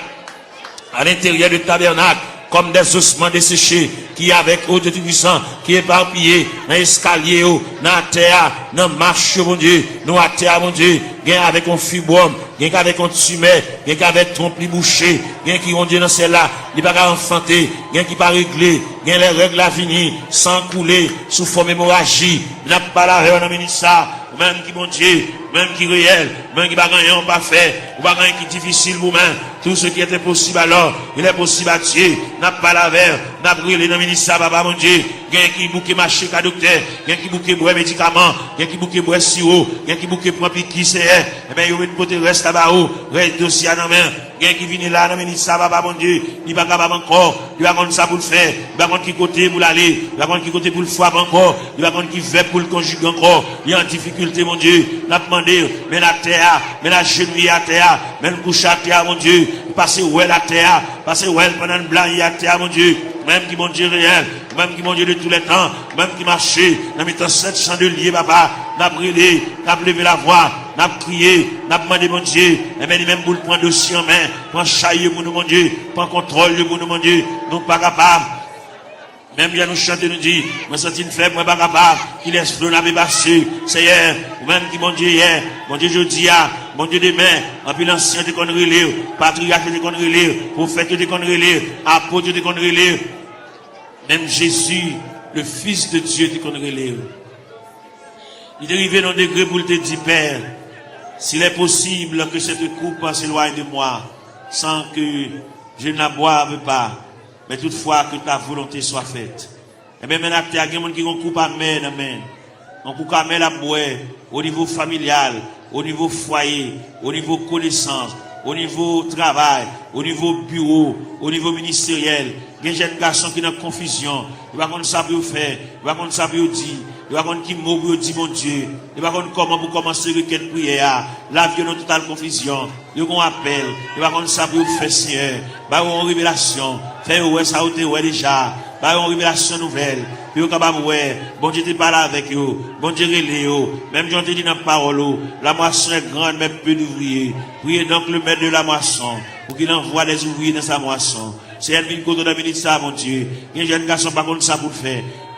à l'intérieur de tabernacle, comme des ossements desséchés, ki avèk, o Dye Toupisan, ki epapiye nan eskalye yo, nan atè a, nan mach yo, Bondye, nou atè a, Bondye, gen avèk yon fibwòm, gen k avèk yon timè, gen k avèk twonp li bouche, gen ki, Bondye, nan syèl la, li pa ka anfante, gen ki pa regle, gen lè règ la vini, san koule, sou fòm emoraji, n ap pale avè w nan minit sa, ou menm ki Bondye, ou menm ki reyèl, ou menm ki pa gen anyen w pa fè, ou pa gen anyen ki difisil pou men. Tout ce qui est impossible alors, il est possible à Dieu. N ap pale avè w, n ap rele nan minit sa, Papa Bondye. Gen ki bouke mache ka doktè, gen ki bouke bwè medikaman, gen ki bouke bwè siwo, gen ki bouke pran piki, Seyè. Enben, yo vin pote rès la ba ou, rès dosye a nan men. Gen ki vini la nan minit sa, Papa Bondye, li pa kapab ankò, li pa konn sa pou l fè, li pa konn ki kote pou l ale, li pa konn ki kote pou l frape ankò, li pa konn ki vèb pou l konjige ankò, li an difikilte, Bondye. N ap mande w, men atè a, men ajenouye atè a, men l kouche atè a, Bondye, pase wè l atè a, pase wè l pandan l blayi atè a, Bondye. Ou menm ki Bondye reyèl, ou menm ki Bondye de tou lè tan, ou menm ki mache nan mitan sèt chan de lye, Papa, n ap rele, n ap leve lavwa, n ap kriye, n ap mande Bondye, enben li menm pou l pran dosye an men, pran chay yo pou nou, Bondye, pran kontwòl yo pou nou, Bondye, nou pa kapab. Menm jan nou chante, nou di, "Mwen santi m fèb, mwen pa kapab, kilès flon ap epase?" Seyè, ou menm ki Bondye yè, Bondye jodi a, Bondye demen, anpil ansyen te konn rele w, patriyach yo te konn rele w, pwofèt yo te konn rele w, apot yo te konn rele w. Menm Jezi, le Fils de Dieu, te konn rele w. Li te rive nan degre pou l te di, "Pè, s'il est possible que cette coupe s'éloigne de moi, sans que je ne la boive pas, mais toutefois que ta volonté soit faite." Enben, men atè a, gen moun ki gen yon koup amè nan men l. Yon koup amè l ap bwè, o nivo familyal, o nivo fwaye, o nivo konesans, o nivo travay, o nivo biwo, o nivo ministeryèl. Gen jèn gason ki nan konfizyon, yo pa konn sa pou yo fè, yo pa konn sa pou yo di, yo pa konn ki mo pou yo di Bondye, yo pa konn kòman pou kòmanse rekèt priyè a, lavi yo nan total konfizyon, yo gen yon apèl, yo pa konn sa pou yo fè, Seyè, ba yo yon revelasyon, fè yo wè sa yo te wè deja, ba yo yon revelasyon nouvèl, pou yo kapab wè, Bondye te pale avèk yo, Bondye rele yo, menm jan w te di nan pawòl ou, la moisson est grande, mais peu d'ouvriers, priez donc le maître de la moisson, pour qu'il envoie des ouvriers dans sa moisson. Seyè, n vin kote w nan minit sa a, Bondye. Gen jèn gason pa konn sa pou l fè.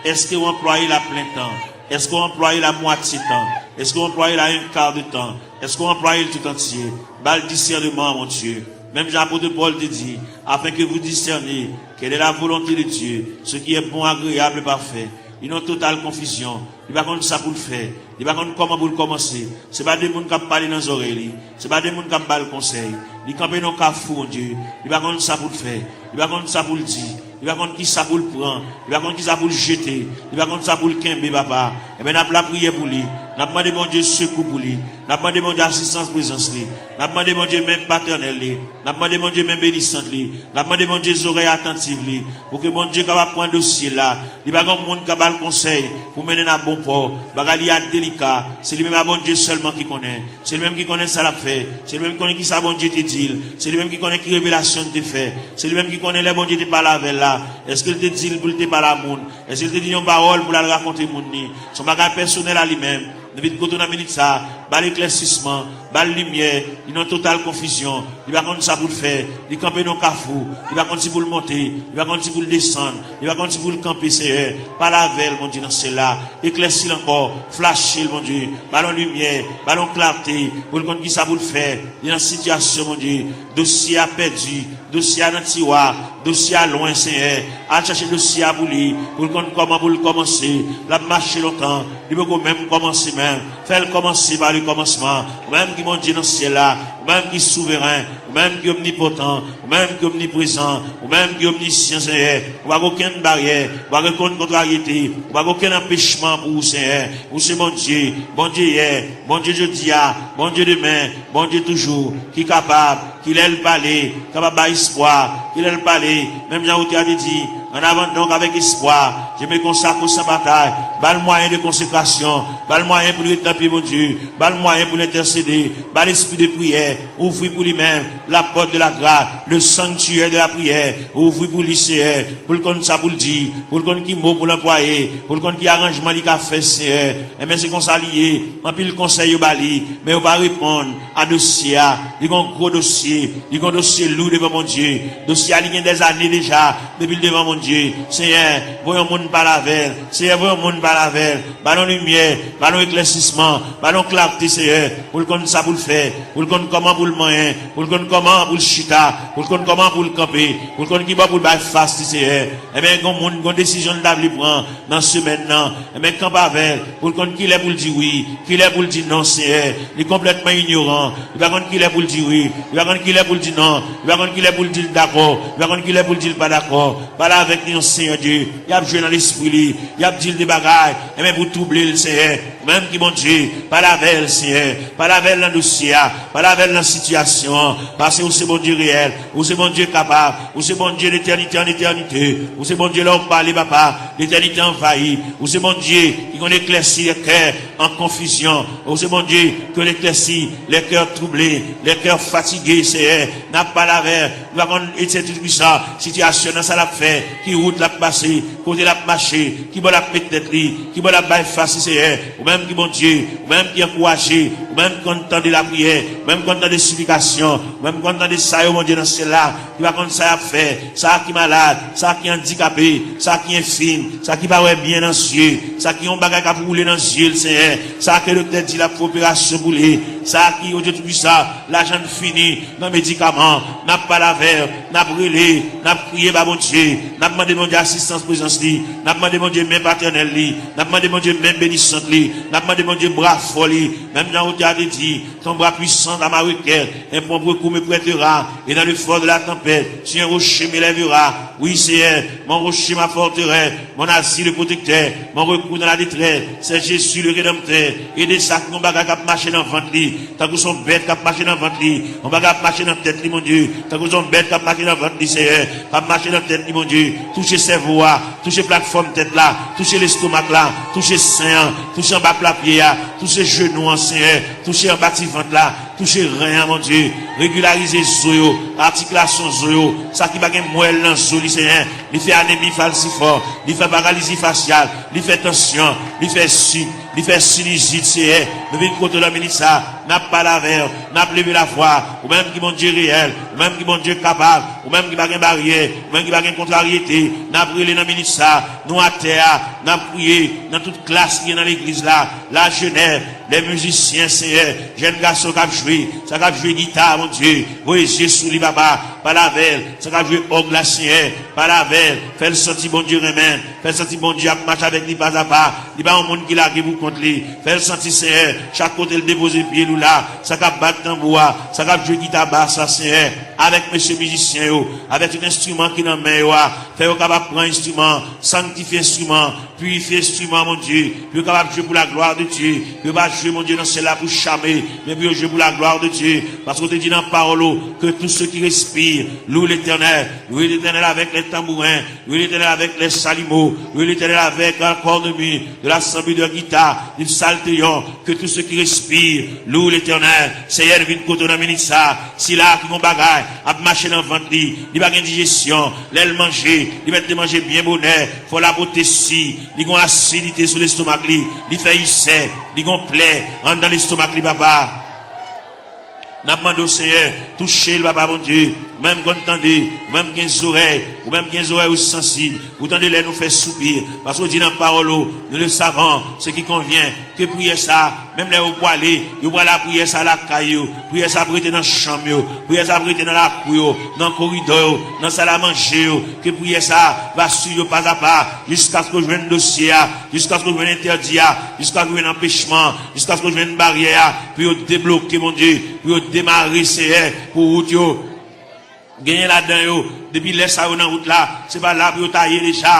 Èske w anplwaye l a plen tan? Èske w anplwaye l a mwatye tan? Èske w anplwaye l a en ka de tan? Èske w anplwaye l tout antye? Ba l disèneman, Bondye. Menm jan apot Pòl te di, afin que vous discerniez quelle est la volonté de Dieu, ce qui est bon, agréable et parfait. Li nan total konfizyon. Li pa konn sa pou l fè. Li pa konn kòman pou l kòmanse. Se pa de moun k ap pale nan zòrèy li. Se pa de moun k ap ba l konsèy. Li kanpe nan kafou, Bondye. Li pa konn sa pou l fè. Li pa konn sa pou l di. Li pa konn ki sa pou l pran. Li pa konn ki sa pou l jete. Li pa konn sa pou l kenbe, Papa. Enben, n ap lapriyè pou li. N ap mande Bondye sekou pou li. N ap mande Bondye asistans, prezans li. N ap mande Bondye men patènèl li. N ap mande Bondye men benisant li. N ap mande Bondye zòrèy atantiv li. Pou ke Bondye kapab pran dosye l la. Li pa gen moun k ap ba l konsèy pou mennen n a bon pò. Bagay li a delika. Se li menm a Bondye sèlman ki konnen. Se li menm ki konnen sa l ap fè. Se li menm ki konnen ki sa Bondye te di l. Se li menm ki konnen ki revelasyon l te fè. Se li menm ki konnen lè Bondye te pale avè l la. Èske l te di l pou l te pale a moun? Èske l te di yon pawòl pou l al rakonte moun ni? Se yon bagay pèsonèl a li menm. Nou vin kote w nan minit sa a, ba l eklèsisman, ba l limyè, li nan total konfizyon, li pa konn sa pou l fè, li kanpe nan kafou, li pa konn si pou l monte, li pa konn si pou l desann, li pa konn si pou l kanpe, Seyè. Pale avè l, Bondye nan syèl la, eklèsi l ankò, flache l, Bondye, ba l yon limyè, ba l yon klate, pou l konn ki sa pou l fè, li nan sitiyasyon, Bondye, dosye a pèdi, dosye a nan tiwa, dosye a lwen, Seyè. Al chache dosye a pou li, pou l konn kòman pou l kòmanse. L ap mache lontan, li poko menm kòmanse menm. Fè l kòmanse pa le kòmansman. Ou menm ki Bondye nan syèl la, ou menm ki souveren, ou menm ki omnipotan, ou menm ki omniprezan, ou menm ki omnisyan, Seyè. Ou pa gen okenn baryè, ou pa gen okenn kontraryete, ou pa gen okenn anpechman pou ou, Seyè. Ou se Bondye, Bondye yè, Bondye jodi a, Bondye demen, Bondye toujou, ki kapab, ki lè l pale, kapab bay espwa, ki lè l pale, menm jan otè a te di, en avant donc avec espoir, je me consacre sans partage, ba l mwayen de konsekrasyon, ba l mwayen pou l ret nan pye Bondye, ba l mwayen pou l entèsede, ba l espri de priyè, ouvri pou li menm, la porte de la grâce, le sanctuaire de la prière, ouvri pou li, Seyè, pou l konn sa pou l di, pou l konn ki mo pou l anplwaye, pou l konn ki aranjman li ka fè, Seyè. Enben, se konsa li ye. Anpil konsèy yo ba li, men yo pa reponn a dosye a. Li gon gwo dosye, li gon dosye lou devan Bondye. Dosye a, li gen dèzane deja depi l devan Bondye. Seyè, voye yon moun pale avè l. Seyè, voye yon moun pale avè l. Ba l yon limyè, ba l yon eklèsisman, ba l yon klate, Seyè, pou l konn sa pou l fè, pou l konn kòman pou l manyen, pou l konn kòman pou l chita, pou l konn kòman pou l kanpe, pou l konn ki bò pou l bay fas li, Seyè. Enben, gon moun, gon desizyon l ta vle pran nan semèn nan. Enben, kanpe avè l, pou l konn kilè pou l di wi, kilè pou l di non, Seyè. Li konplètman inyoran. Li pa konn kilè pou l di wi, li pa konn kilè pou l di non, li pa konn kilè pou l di l dakò, li pa konn kilè pou l di l pa dakò. Pale avèk li non, Seyè Dye. Y ap jwe nan lespri li, y ap di l de bagay, enben pou twouble l, Seyè. Ou menm ki Bondye, pale avè l, Seyè. Pale avè l nan dosye a, pale avè l nan sitiyasyon an. Paske ou se Bondye reyèl, ou se Bondye kapab, ou se Bondye letènite an etènite, ou se Bondye lè w pale, papa, letènite anvayi, ou se Bondye ki konn eklèsi lè kè an konfizyon, ou se Bondye ki konn eklèsi lè kè twouble, lè kè fatige, Seyè. N ap pale avè l, nou pa konn, Etènèl Toupisan, sitiyasyon nan sa l ap fè, ki wout l ap pase, kote l ap mache, ki bò l ap met tèt li, ki bò l ap bay fas li, Seyè. Ou menm ki Bondye, ou menm ki ankouraje, ou menm ki konn tande lapriyè, ou menm ki konn tande siplikasyon, ou menm ki konn tande sa yo, Bondye nan syèl la, ki pa konn sa y ap fè, sa ki malad, sa ki andikape, sa ki enfim, sa ki pa wè byen nan zye, sa ki yon bagay k ap woule nan zye l, Seyè, sa ke doktè di l ap fè operasyon pou li, sa ki, Bondye Toupisan, lajan l fini nan medikaman, n ap pale avè l, n ap rele, n ap kriye ba Bondye, n ap mande Bondye asistans prezans li, n ap mande Bondye men patènèl li, n ap mande Bondye men benisant li, n ap mande Bondye bra fò li, menm jan otè a te di, ton bras puissant à ma requête, un prompt recours me prêtera, et dans le fort de la tempête, sur un rocher m'élèvera. Oui, Seyè, mon rocher, ma forteresse, mon asile protecteur, mon recours dans la détresse, c'est Jésus le Rédempteur. Ede sa ki gon bagay k ap mache nan vant li, tankou se yon bèt k ap mache nan vant li, yon bagay ap mache nan tèt li, Bondye, tankou se yon bèt k ap mache nan vant li, Seyè, k ap mache nan tèt li, Bondye. Touche sèvo a, touche platfòm tèt la, touche lestomak la, touche sen an, touche anba pla pye a, touche jenou an, Seyè, touche anba ti vant la, touche ren an, Bondye. Regilarize zo yo, atikilasyon zo yo, sa ki pa gen mwèl nan zo li, Seyè. Li fè anemi falsifòm, li fè paralizi fasyal, li fè tansyon, li fè sik, li fè sinizit, Seyè. Nou vin kote w nan minit sa, n ap pale avè w, n ap leve lavwa, ou menm ki Bondye reyèl, ou menm ki Bondye kapab, ou menm ki pa gen baryè, ou menm ki pa gen kontraryete, n ap rele nan minit sa, nou atè a, n ap kriye nan tout klas ki gen nan legliz la, lajenès, lè mizisyen, Seyè, jèn gason k ap jwe, sa k ap jwe gita, Bondye, voye zye sou li, papa, pale avè l, sa k ap jwe òg la, Seyè, pale avè l, fè l santi Bondye renmen l, fè l santi Bondye ap mache avèk li pazapa, li pa yon moun ki lage pou kont li, fè l santi, Seyè, chak kote l depoze pye l ou la, sa k ap bat tanbou a, sa k ap jwe gita bas la, Seyè, avèk mesye mizisyen yo, avèk tout enstriman ki nan men yo a, fè yo kapab pran enstriman, sanktifye enstriman, pirifye enstriman, Bondye, pou yo kapab jwe pou la gloire de Dieu, pou yo pa jwe, Bondye, nan syèl la pou chame, men pou yo jwe pou la gloire de Dieu, paske w te di nan pawòl ou, que tous ceux qui respirent louent l'Éternel, louez l'Éternel avec les tambourins, louez l'Éternel avec les chalumeaux, louez l'Éternel avec la cornemuse, de la sanbi, de gita, de psalteyon, que tous ceux qui respirent louent l'Éternel. Seyè, nou vin kote w nan minit sa, sila ki gon bagay ap mache nan vant li, li pa gen dijesyon, lè l manje, li mèt te manje byen bonè, fò l ap pote si, li gen asidite sou lestomak li, li fè isè, li gen plè anndan lestomak li, papa. N ap mande w, Senyè, touche l, papa Bondye. Ou menm konn tande, ou menm gen zòrèy, ou menm gen zòrèy ou sansib. Ou tande lè nou fè soupi, paske w di nan pawòl ou, nous le savons, ce qui convient, ke priyè sa, menm lè yo pwale, yo pral lapriyè sa lakay yo, priyè sa ap rete nan chanm yo, priyè sa ap rete nan lakou yo, nan koridò yo, nan sal a manje yo, ke priyè sa va swiv yo pazapa, jiskaske yo jwenn dosye a, jiskaske yo jwenn entèdi a, jiskaske yo jwenn anpechman, jiskaske yo jwenn baryè a, pou yo debloke, Bondye, pou yo demare, Senyè, pou wout yo. Genyen ladan yo, depi lè sa yo nan wout la, se pa la pou yo ta ye deja.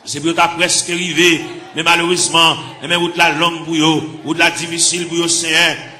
Se pou yo ta prèske rive, men malerezman, enben, wout la long pou yo, wout la difisil pou yo, Senyè.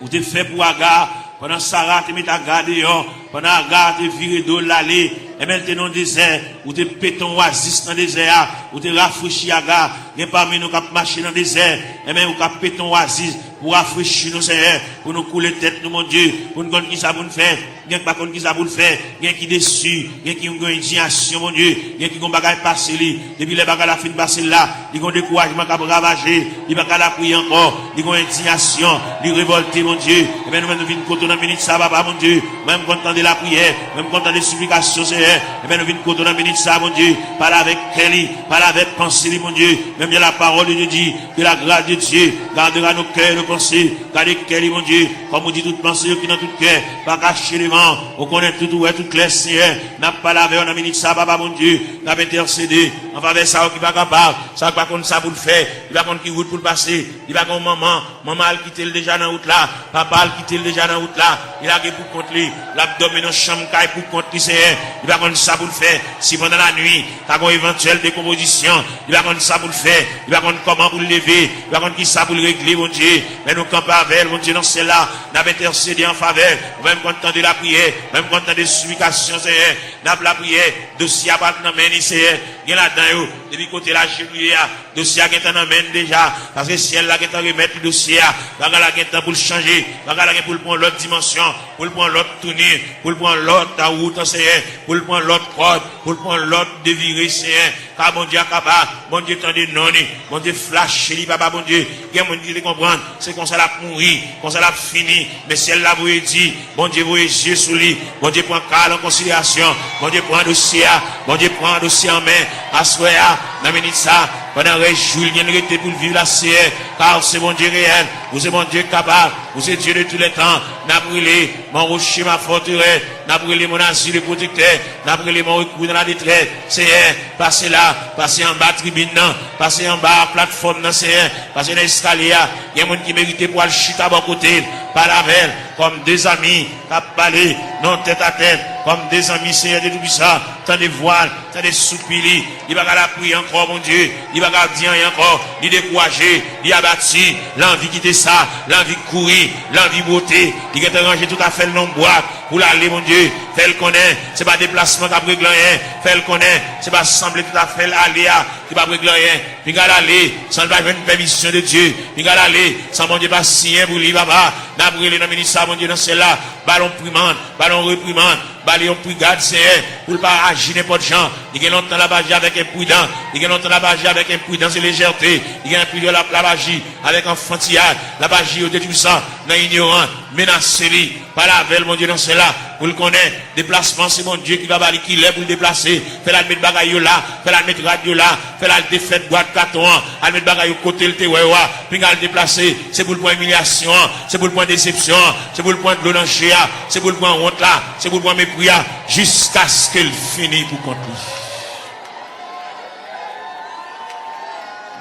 Ou te fè pou Aga, pandan Sara te met Aga deyò, pandan Aga te vire do l ale, enben, l te nan dezè, ou te pete yon wazis nan dezè a, ou te rafrechi Aga. Gen pami nou k ap mache nan dezè, enben, ou ka pete yon wazis pou rafrechi nou, Senyè, pou nou koule tèt nou, Bondye, pou n konn kisa pou n fè. Gen ki pa konn kisa pou l fè, gen ki desi, gen ki gen endiyasyon, Bondye, gen ki gen bagay pase li. Depi lè bagay la fin pase l la, li gen dekourajman k ap ravaje, li pa ka lapriyè ankò, li gen endiyasyon, li revòlte, Bondye. Enben, nou menm nou vin kote w nan minit sa, papa, Bondye. Mwen, m konn tande lapriyè, mwen, m konn tande siplikasyon, Senyè. Enben, nou vin kote w nan minit sa, Bondye. Pale avèk kè li, pale avèk panse li, Bondye. Menm jan la parole de Dieu dit, que la grâce de Dieu gardera nos cœurs et nos pensées. Gade kè li, Bondye. Kòm ou di, tout panse yo ki nan tout kè pa kache devan w. Ou konnen tout, ou wè tout klè, Senyè. N ap pale avè w nan minit sa, papa Bondye. N ap entèsede an favè sa yo ki pa kapab, sa yo ki pa konn sa pou l fè, li pa konn ki wout pou l pase, li pa gen yon manman, manman al kite l deja nan wout la, papa al kite l deja nan wout la, li lage pou kont li, l ap dòmi nan chanm kay pou kont li, Senyè, li pa konn sa pou l fè, si pandan lanwi, ka gen yon evantyèl dekonpozisyon, li pa konn sa pou l fè, li pa konn kòman pou l leve, li pa konn kisa pou l regle, Bondye. Men nou kanpe avè l, Bondye nan syèl la, n ap entèsede an favè l. Ou menm konn tande lapriyè, ou menm konn tande siplikasyon, Senyè. N ap lapriyè, dosye a pral nan men li, Senyè. Gen ladan yo, depi kote l ajenouye a, dosye a gentan nan men l deja, paske syèl la gentan remèt li dosye a. Bagay la gentan pou l chanje, bagay la gen pou l pran lòt dimansyon, pou l pran lòt touni, pou l pran lòt wout, Senyè, pou l pran lòt kòd, pou l pran lòt devire, Senyè. Ka Bondye a kapab, Bondye tande non li, Bondye flache li, papa Bondye. Gen moun ki te konprann, se konsa l ap mouri, konsa l ap fini, men syèl la voye di, Bondye voye zye sou li, Bondye pran ka l an konsiderasyon, Bondye pran dosye a, Bondye pran dosye an men, aswè a, nan minit sa, pandan rès jou l gen rete pou l viv la, Senyè, ka ou se Bondye reyèl, ou se Bondye k kapab, ou se Dieu de tous les temps, n ap rele, mon rocher, ma forteresse, n ap rele mon asile pwotektè, n ap rele mon rekou nan la detrès. Senyè, pase la, pase anba tribin nan, pase anba platfòm nan, Senyè, pase nan eskalye a. Gen moun ki merite pou al chita bò kote l, pale avè l, kòm de zanmi k ap pale, non, tèt a tèt, kòm de zanmi, Senyè Dye Toupisan, tande vwa l, tande soupi li, li pa ka lapriyè ankò, Bondye, li pa ka di anyen ankò, li dekouraje, li abati, l anvi kite sa, l anvi kouri, l anvi bwote, li gentan ranje tout afè l nan yon bwat, pou l ale, Bondye. Fè l konnen se pa deplasman k ap regle anyen. Fè l konnen se pa sanble tout afè l ale a ki p ap regle anyen. Pinga l ale san l pa jwenn pèmisyon de Dye. Pinga l ale san Bondye pa siyen pou li, papa. N ap rele nan minit sa, Bondye nan syèl la. Ba l yon reprimand, ba l yon reprimand, ba li yon prigad, Senyè, pou l pa aji nenpòt jan. Li gen lontan l ap aji avèk enpridan, li gen lontan l ap aji avèk enpridans e lejète, li gen plizyè l ap, l ap aji avèk anfantiyad, l ap aji yo detwisan, nan inyoran, menase li. Pale avè l, Bondye nan syèl la, pou l konnen deplasman se Bondye ki va ba li ki lè pou l deplase. Fè l al met bagay yo la, fè l al met rad yo la, fè l al defèt bwat katon an, al met bagay yo kote l te wè yo a. Pinga l deplase, se pou l pran imilyasyon an, se pou l pran desepsyon an, se pou l pran dlo nan je a, se pou l pran wont la, se pou l pran mepri a, jiskaske l fini pou kont li.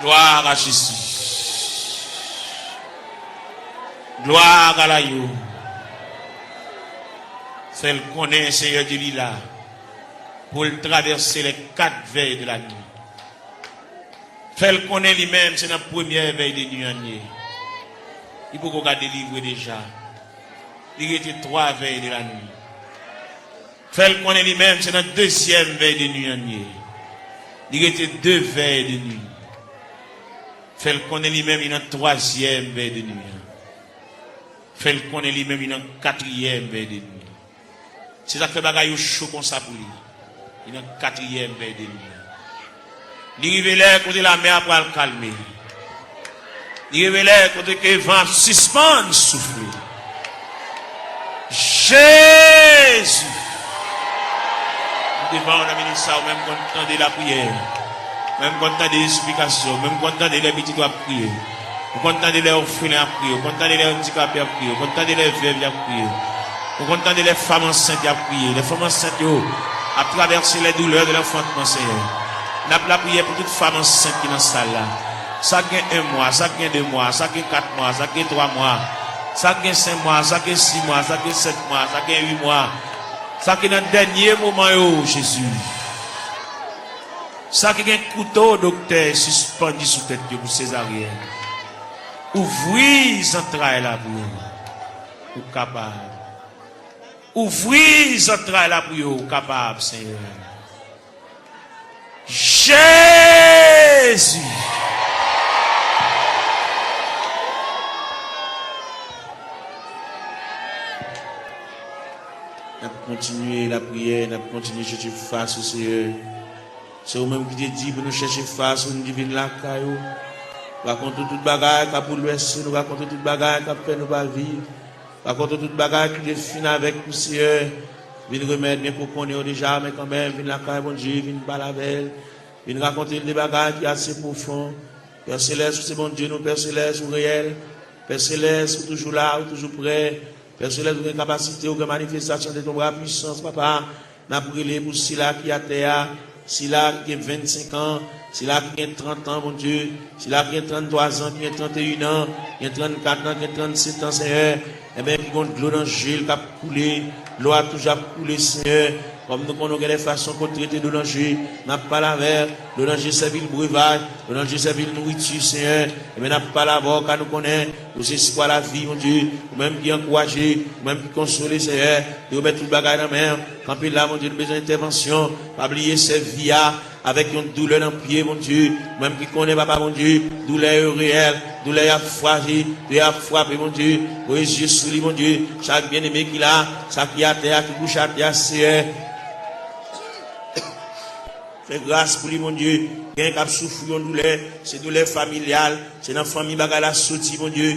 Gloire à Jésus. Gloire à l'agneau. Fè l konnen Senyè Dye li la pou l travèse les quatre veilles de la nuit. Fè l konnen li menm se nan premyè vèy de nwi an l ye. Li poko ka delivre deja. Li rete twa vèy de la nwi. Fè l konnen li menm se nan dezyèm vèy de nwi an l ye. Li rete de vèy de nwi. Fè l konnen li menm li nan twazyèm vèy de nwi an. Fè l konnen li menm li nan katriyèm vèy de nwi. Se sa k fè bagay yo cho konsa pou li. Li nan katriyèm vèy de lin nan. Li rive lè kote lamè a pral kalme. Li rive lè kote ke van ap sispann soufle. Jezi! M devan w nan minit sa, ou menm konn tande lapriyè. Ou menm konn tande esplikasyon. Ou menm konn tande lè pitit ou ap kriye. Ou konn tande lè òfelen ap kriye. Ou konn tande lè andikape ap kriye. Ou konn tande lè vèv y ap kriye. Ou konn tande lè fanm ansent y ap kriye. Lè fanm ansent yo ap travèse les douleurs de l'enfantement, Senyè. N ap lapriyè pou tout fanm ansent ki nan sal la. Sa k gen en mwa, sa k gen de mwa, sa k gen kat mwa, sa k gen twa mwa, sa k gen senk mwa, sa k gen sis mwa, sa k gen sèt mwa, sa k gen uit mwa, sa ki nan dènye moman yo, Jezi. Sa ki gen kouto doktè sispann sou tèt yo pou sezaryèn. Ouvri zantray la pou yo. Ou kapab. Ouvri zantray la pou yo. Ou kapab, Senyè. Jezi! N ap kontinye lapriyè, n ap kontinye chèche fas ou, Senyè. Se ou menm ki te di pou nou chèche fas ou, nou di vin lakay ou. Rakonte tout bagay k ap boulvèse nou, rakonte tout bagay k ap fè nou pa viv. Rakonte tout bagay ki te fin avèk nou, Senyè. Vin remèt, byen ke w konnen yo deja, men kanmenm, vin lakay Bondye, vin pale avè l. Vin rakonte l de bagay ki ase pwofon. Pè Selès, ou se Bondye nou, Pè Selès, ou reyèl. Pè Selès, ou toujou la, ou toujou prè. Pè Selès, ou gen kapasite, ou gen manifestasyon de ton bra pwisans, papa. N ap rele pou sila ki atè a, sila ki gen vennsenk an, sila ki gen trant an, Bondye, sila ki gen tranntwa zan, ki gen tranteyen an, ki gen trannkat an, ki gen trannsèt an, Senyè. Enben, ki gen dlo nan je l k ap koule, dlo a toujou ap koule, Senyè. Kòm nou konnen, gen de fason ke w trete dlo nan je, n ap pale avè l, dlo nan je sèvi l brevaj, dlo nan je sèvi l nouriti, Senyè. Enben, n ap pale avè w, ka nou konnen, ou se espwa lavi, Bondye, ou menm ki ankouraje, ou menm ki konsole, Senyè. Yo met tout bagay nan men w. Kanpe la, Bondye, nou bezwen entèvansyon. Pa bliye sèvi a avèk yon doulè nan pye, Bondye. Ou menm ki konnen, papa, Bondye, doulè yo reyèl, doulè y ap frape, doulè y ap frape, Bondye. Voye je sou li, Bondye. Chak byeneme ki la, sa ki atè a, ki kouche atè a, Senyè. Fè gras pou li, Bondye. Gen k ap soufri yon doulè, se doulè familyal, se nan fanmi bagay la soti, Bondye.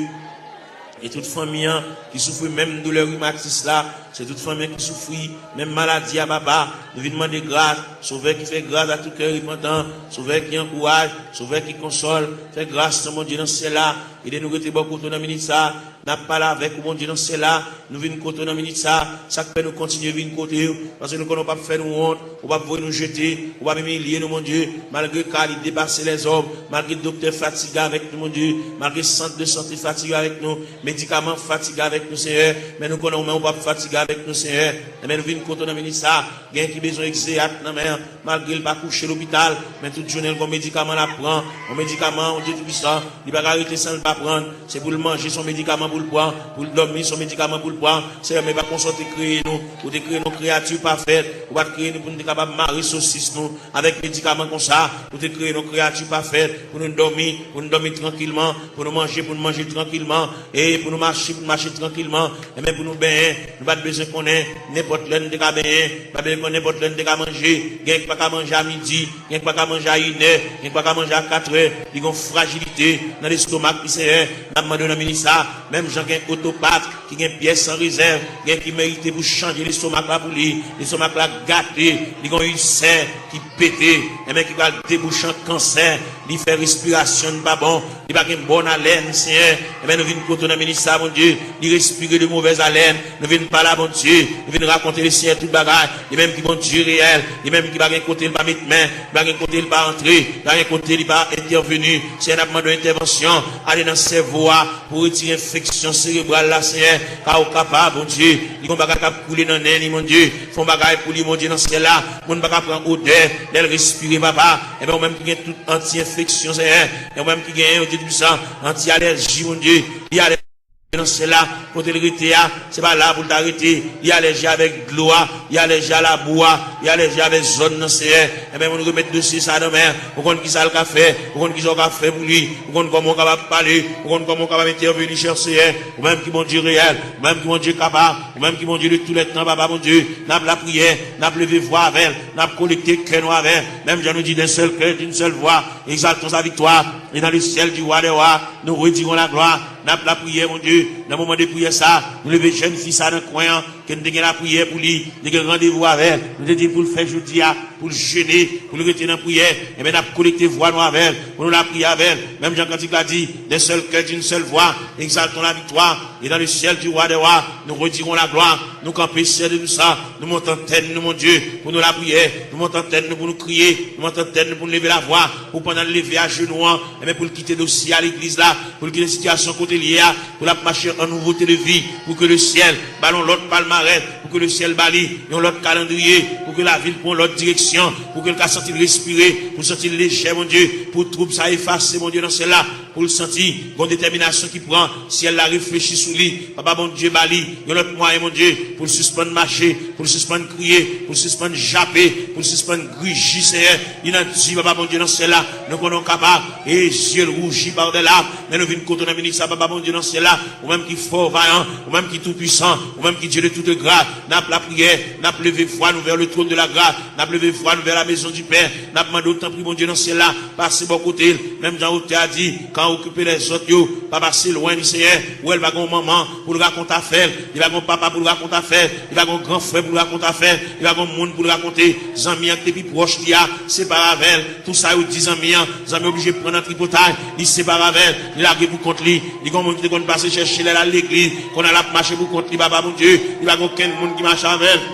E tout fanmi an ki soufri menm doulè rimatis la, se tout fanmi an ki soufri menm maladi a, papa. Nou vin mande gras, Sovè ki fè gras a tout kè repantan, Sovè ki ankouraje, Sovè ki konsole. Fè gras nan Bondye nan syèl la, ede nou rete bò kote w nan minit sa. N ap pale avèk ou, Bondye nan syèl la. Nou vin kote w nan minit sa. Sa k fè nou kontinye vin kote w? Paske nou konnen w p ap fè nou wont, ou p ap voye nou jete, ou p ap imilye nou, Bondye. Malgre ka li depase lèzòm, malgre doktè fatige avèk nou, Bondye, malgre sant de sante fatige avèk nou, medikaman fatige avèk nou, Senyè, men nou konnen ou menm ou p ap fatige avèk nou, Senyè. Enben, nou vin kote w nan minit sa. Gen ki bezwen egzeyat nan men an, malgre l pa kouche lopital, men tout jounen l gon medikaman l ap pran, yon medikaman, Bondye Toupisan, li pa ka rete san l pa pran l. Se pou l manje, se yon medikaman pou l pran, pou l dòmi, se yon medikaman pou l pran. Senyè, men pa konsa w te kreye nou. Ou te kreye nou kreyati pafèt. Ou pa t kreye nou pou nou te kapab mare sosis nou avèk medikaman konsa. Ou te kreye nou kreyati pafèt pou nou dòmi, pou nou dòmi trankilman, pou nou manje, pou nou manje trankilman, e pou nou mache, pou nou mache trankilman. Enben, pou nou benyen, nou pa t bezwen konnen nenpòt lè nou te ka benyen, nou pa t bezwen konnen nenpòt lè nou te ka manje. Gen ki pa ka manje a midi, gen ki pa ka manje a inè, gen ki pa ka manje a katrè. Li gen yon frajilite nan lestomak li, Senyè. N ap mande w nan minit sa, menm jan gen otopat ki gen pyès an rezèv, gen ki merite pou chanje lestomak la pou li. Lestomak la gate, li gen yon ilsè ki pete, enben ki pral debouche an kansè. Li fè respirasyon n pa bon, li pa gen bòn alèn, Senyè. Enben, nou vin kote w nan minit sa, Bondye. Li respire de movèz alèn. Nou vin pale a Bondye. Nou vin rakonte Lesenyè tout bagay. Li menm ki Bondye reyèl. Li menm ki pa gen kote l pa met men. Li pa gen kote l pa antre. Li pa gen kote li pa entèveni. Senyè, n ap mande w entèvansyon. Ale nan sèvo a pou retire enfeksyon serebral la, Senyè. Ka ou kapab, Bondye. Li gen yon bagay k ap koule nan nen li, Bondye. Fè yon bagay pou li, Bondye, nan syèl la. Moun pa ka pran odè lè l respire, papa. Enben, ou menm ki gen tout anti-enfeksyon, Senyè. E ou menm ki genyen, Bondye Toupisan, anti-alèji, Bondye. Li alèji Nan syèl la, kote l rete a, se pa la pou l ta rete. Li alèje avèk dlo a, li alèje a labou a, li alèje avèk zòn nan, Senyè. Enben, moun remèt dosye sa nan men. Ou konn ki sa l ka fè, ou konn ki sa w ka fè pou li, ou konn kòman w kapab pale, ou konn kòman w kapab entèveni, chè Senyè. Ou menm ki Bondye reyèl, ou menm ki Bondye kapab, ou menm ki Bondye de tou lè tan, Papa Bondye. N ap lapriyè, n ap leve vwa avè l, n ap konekte kè nou avè l. Menm jan nou di d'un seul cœur, d'une seule voix, exaltons sa victoire, et dans le ciel du roi des rois, nous redirons la gloire. N ap lapriyè, Bondye, nan moman de priyè sa, nou leve jèn fi sa nan kwen an, ke n te gen lapriyè pou li, nou te gen randevou avè l, nou te di l pou l fè jodi a, pou l jene, pou l rete nan priyè, enben n ap konekte vwa nou avè l, pou nou lapriyè avè l, menm jan kantik la di, d'un seul cœur, d'une seule voix, exaltons la victoire, et dans le ciel du roi des rois, nous redirons la gloire, nou kanpe, Senyè de nou sa, nou monte antèn nou, Bondye, pou nou lapriyè, nou monte antèn nou pou nou kriye, nou monte antèn nou pou nou leve lavwa, pou pandan l leve ajenou an, enben pou l kite dosye a legliz la, pou l kite sitiyasyon kote l ye a, pou l ap mache an nouvote de vi, pou ke le syèl ba l yon lòt palmarès, pou ke le syèl ba li yon lòt kalandriye, pou ke lavi l pran yon lòt direksyon, pou ke l ka santi l respire, pou l santi l lejè, Bondye, pou twoub sa efase, Bondye, nan syèl la, pou l santi gon detèminasyon ki pran, syèl la reflechi sou li, Papa Bondye ba li yon lòt mwayen, Bondye, pou l sispann mache, pou l sispann kriye, pou l sispann jape, pou l sispann griji, Senyè. Li nan di, Papa Bondye nan syèl la, nou konnen w kapab. E zye l wouji pa w dè la. Men nou vin kote w nan minit sa, Papa Bondye nan syèl la. Ou menm ki fò, vayan, ou menm ki tou pwisan, ou menm ki Dye de toute grâce. N ap lapriyè, n ap leve vwa nou vers le trône de la grâce. N ap leve vwa nou vers la maison du Père. N ap mande w, tanpri, Bondye nan syèl la, pase bò kote l. Menm jan otè a di, kan okipe lèzòt yo, pa pase lwen li, Senyè. Ou wè l pa gen yon manman pou l rakonte afè l. Li pa gen yon papa pou l rakonte afè l. Li pa gen yon gran frè pou l rakonte afè l. Li pa gen yon moun pou l rakonte. Zanmi an ki te pi pwòch li a, separe avè l. Tou sa yo di zanmi an, zanmi an oblije pran nan tripotay. Li separe avè l. Li lage pou kont li. Li gen yon moun ki te konn pase chèche l, l al legliz. Kounye a l ap mache pou kont li, Papa Bondye. Li pa gen okenn moun ki mache avè l.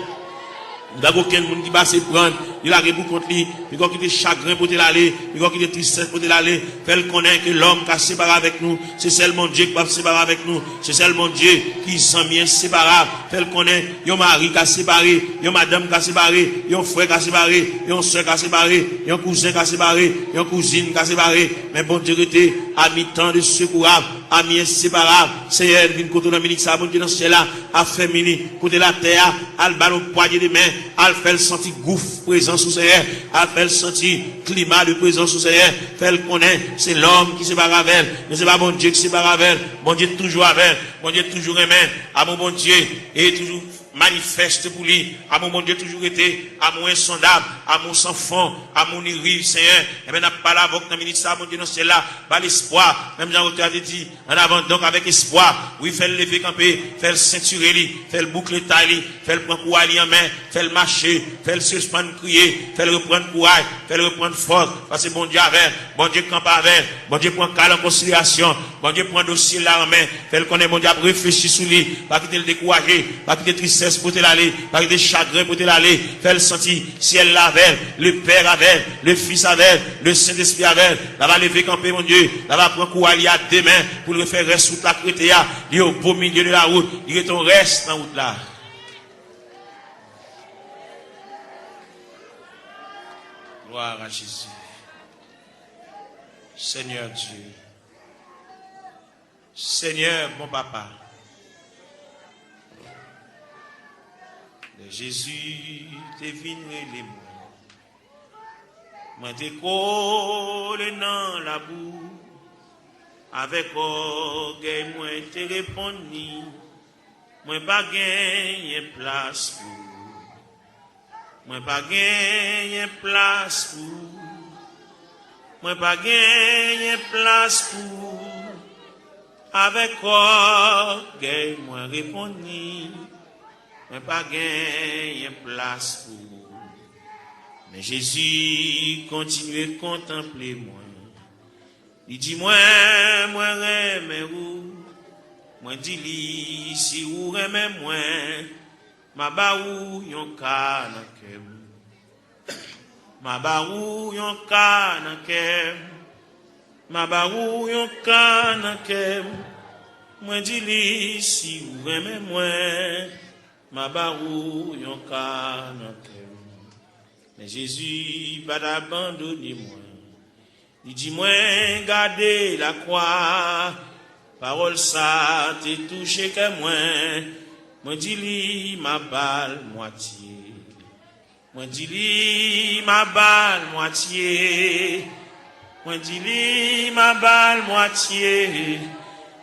Li pa gen okenn moun ki pase pran l, li lage pou kont li. Piga w kite chagren pote l ale, piga w kite tristès pote l ale. Fè l konnen ke lòm ka separe avèk nou, se sèl Bondye ki p ap separe avèk nou. Se sèl Bondye ki zanmi enseparab. Fè l konnen yon mari ka separe, yon madanm ka separe, yon frè ka separe, yon sè ka separe, yon kouzen ka separe, yon kouzin ka separe. Men Bondye rete ami tan de sekourab, ami enseparab. Senyè, vin kote w nan minit sa, Bondye nan syèl la, afèmi li, kote l atè a, al ba l yon pwanye de men, al fè l santi gouf prezans ou, Senyè, al fè l santi klima de prezans ou, Senyè, fè l konnen se lòm ki separe avè l, men se pa Bondye ki separe avè l. Bondye toujou avè l, Bondye toujou renmen, amou Bondye e toujou manifeste pou li, amou Bondye toujou rete, amou ensondab, amou san fon, amou ni riv, Senyè. Enben, n ap pale avè w nan minit sa, Bondye nan syèl la, ba l espwa, menm jan otè a te di, En avant donc avec espoir, wi, fè l leve kanpe, fè l sentire li, fè l boukle tay li, fè l pran kouray li an men, fè l mache, fè l sispann kriye, fè l reprann kouray, fè l reprann fòs, paske Bondye avè l, Bondye kanpe avè l, Bondye pran ka l an konsiderasyon, Bondye pran dosye l la an men, fè l konnen Bondye ap reflechi sou li, pa kite l dekouraje, pa kite tristès pote l ale, pa kite chagren pote l ale, fè l santi syèl la avè l, Lepè avè l, Lefis avè l, Lesentespri avè l. L ava leve kanpe, Bondye. L ava pran kouray li a de men pou l refè rès wout la k rete a. Li au beau milieu de la route. Li rete yon rès nan wout la. Gloire à Jésus. Seigneur Dieu. Senyè, bon papa, lè Jezi te vin rele mwen, mwen te kole nan labou. Avèk ògèy mwen te reponn li, mwen pa genyen plas pou ou. Mwen pa genyen plas pou ou. Mwen pa genyen plas pou ou. Avèk ògèy mwen reponn li, mwen pa genyen plas pou ou. Men Jezi kontinye kontanple mwen. Li di mwen, mwen renmen ou. Mwen di li, si ou renmen mwen, m a ba ou yon ka nan kè m. M a ba ou yon ka nan kè m. M a ba ou yon ka nan kè m. Mwen di li, si ou renmen mwen, m a ba ou yon ka nan kè m. Men Jezi pa t abandone mwen. Li di mwen, gade lakwa, Pawòl sa te touche kè mwen. Mwen di li, m a ba l mwatye. Mwen di li, m a ba l mwatye. Mwen di li, m a ba l mwatye.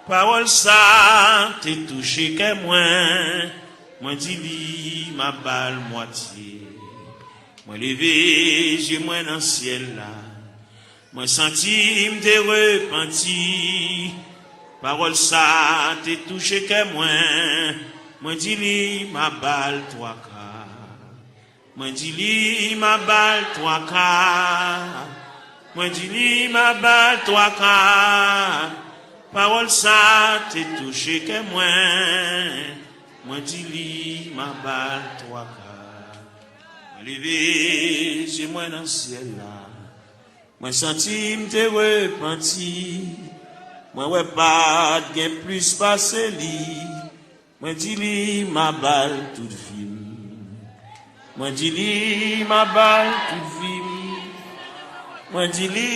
Pawòl sa te touche kè mwen. Mwen di li, m a ba l mwatye. Mwen leve je mwen nan syèl la. Mwen santi m te repanti. Pawòl sa te touche kè mwen. Mwen di li, m a ba l twa ka. Mwen di li, m a ba l twa ka. Mwen di li, m a ba l twa ka. Pawòl sa te touche kè mwen. Mwen di li, m a ba l twa ka. Mwen leve je mwen nan syèl la. Mwen santi m te repanti. Mwen wè pa t gen plis pase li. Mwen di li, m a ba l tout vi m. Mwen di li, m a ba l tout vi m. Mwen di li,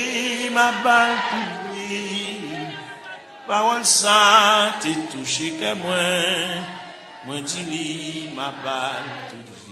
m a ba l tout vi m. Pawòl sa te touche kè mwen. Mwen di li, m a ba l tout vi m.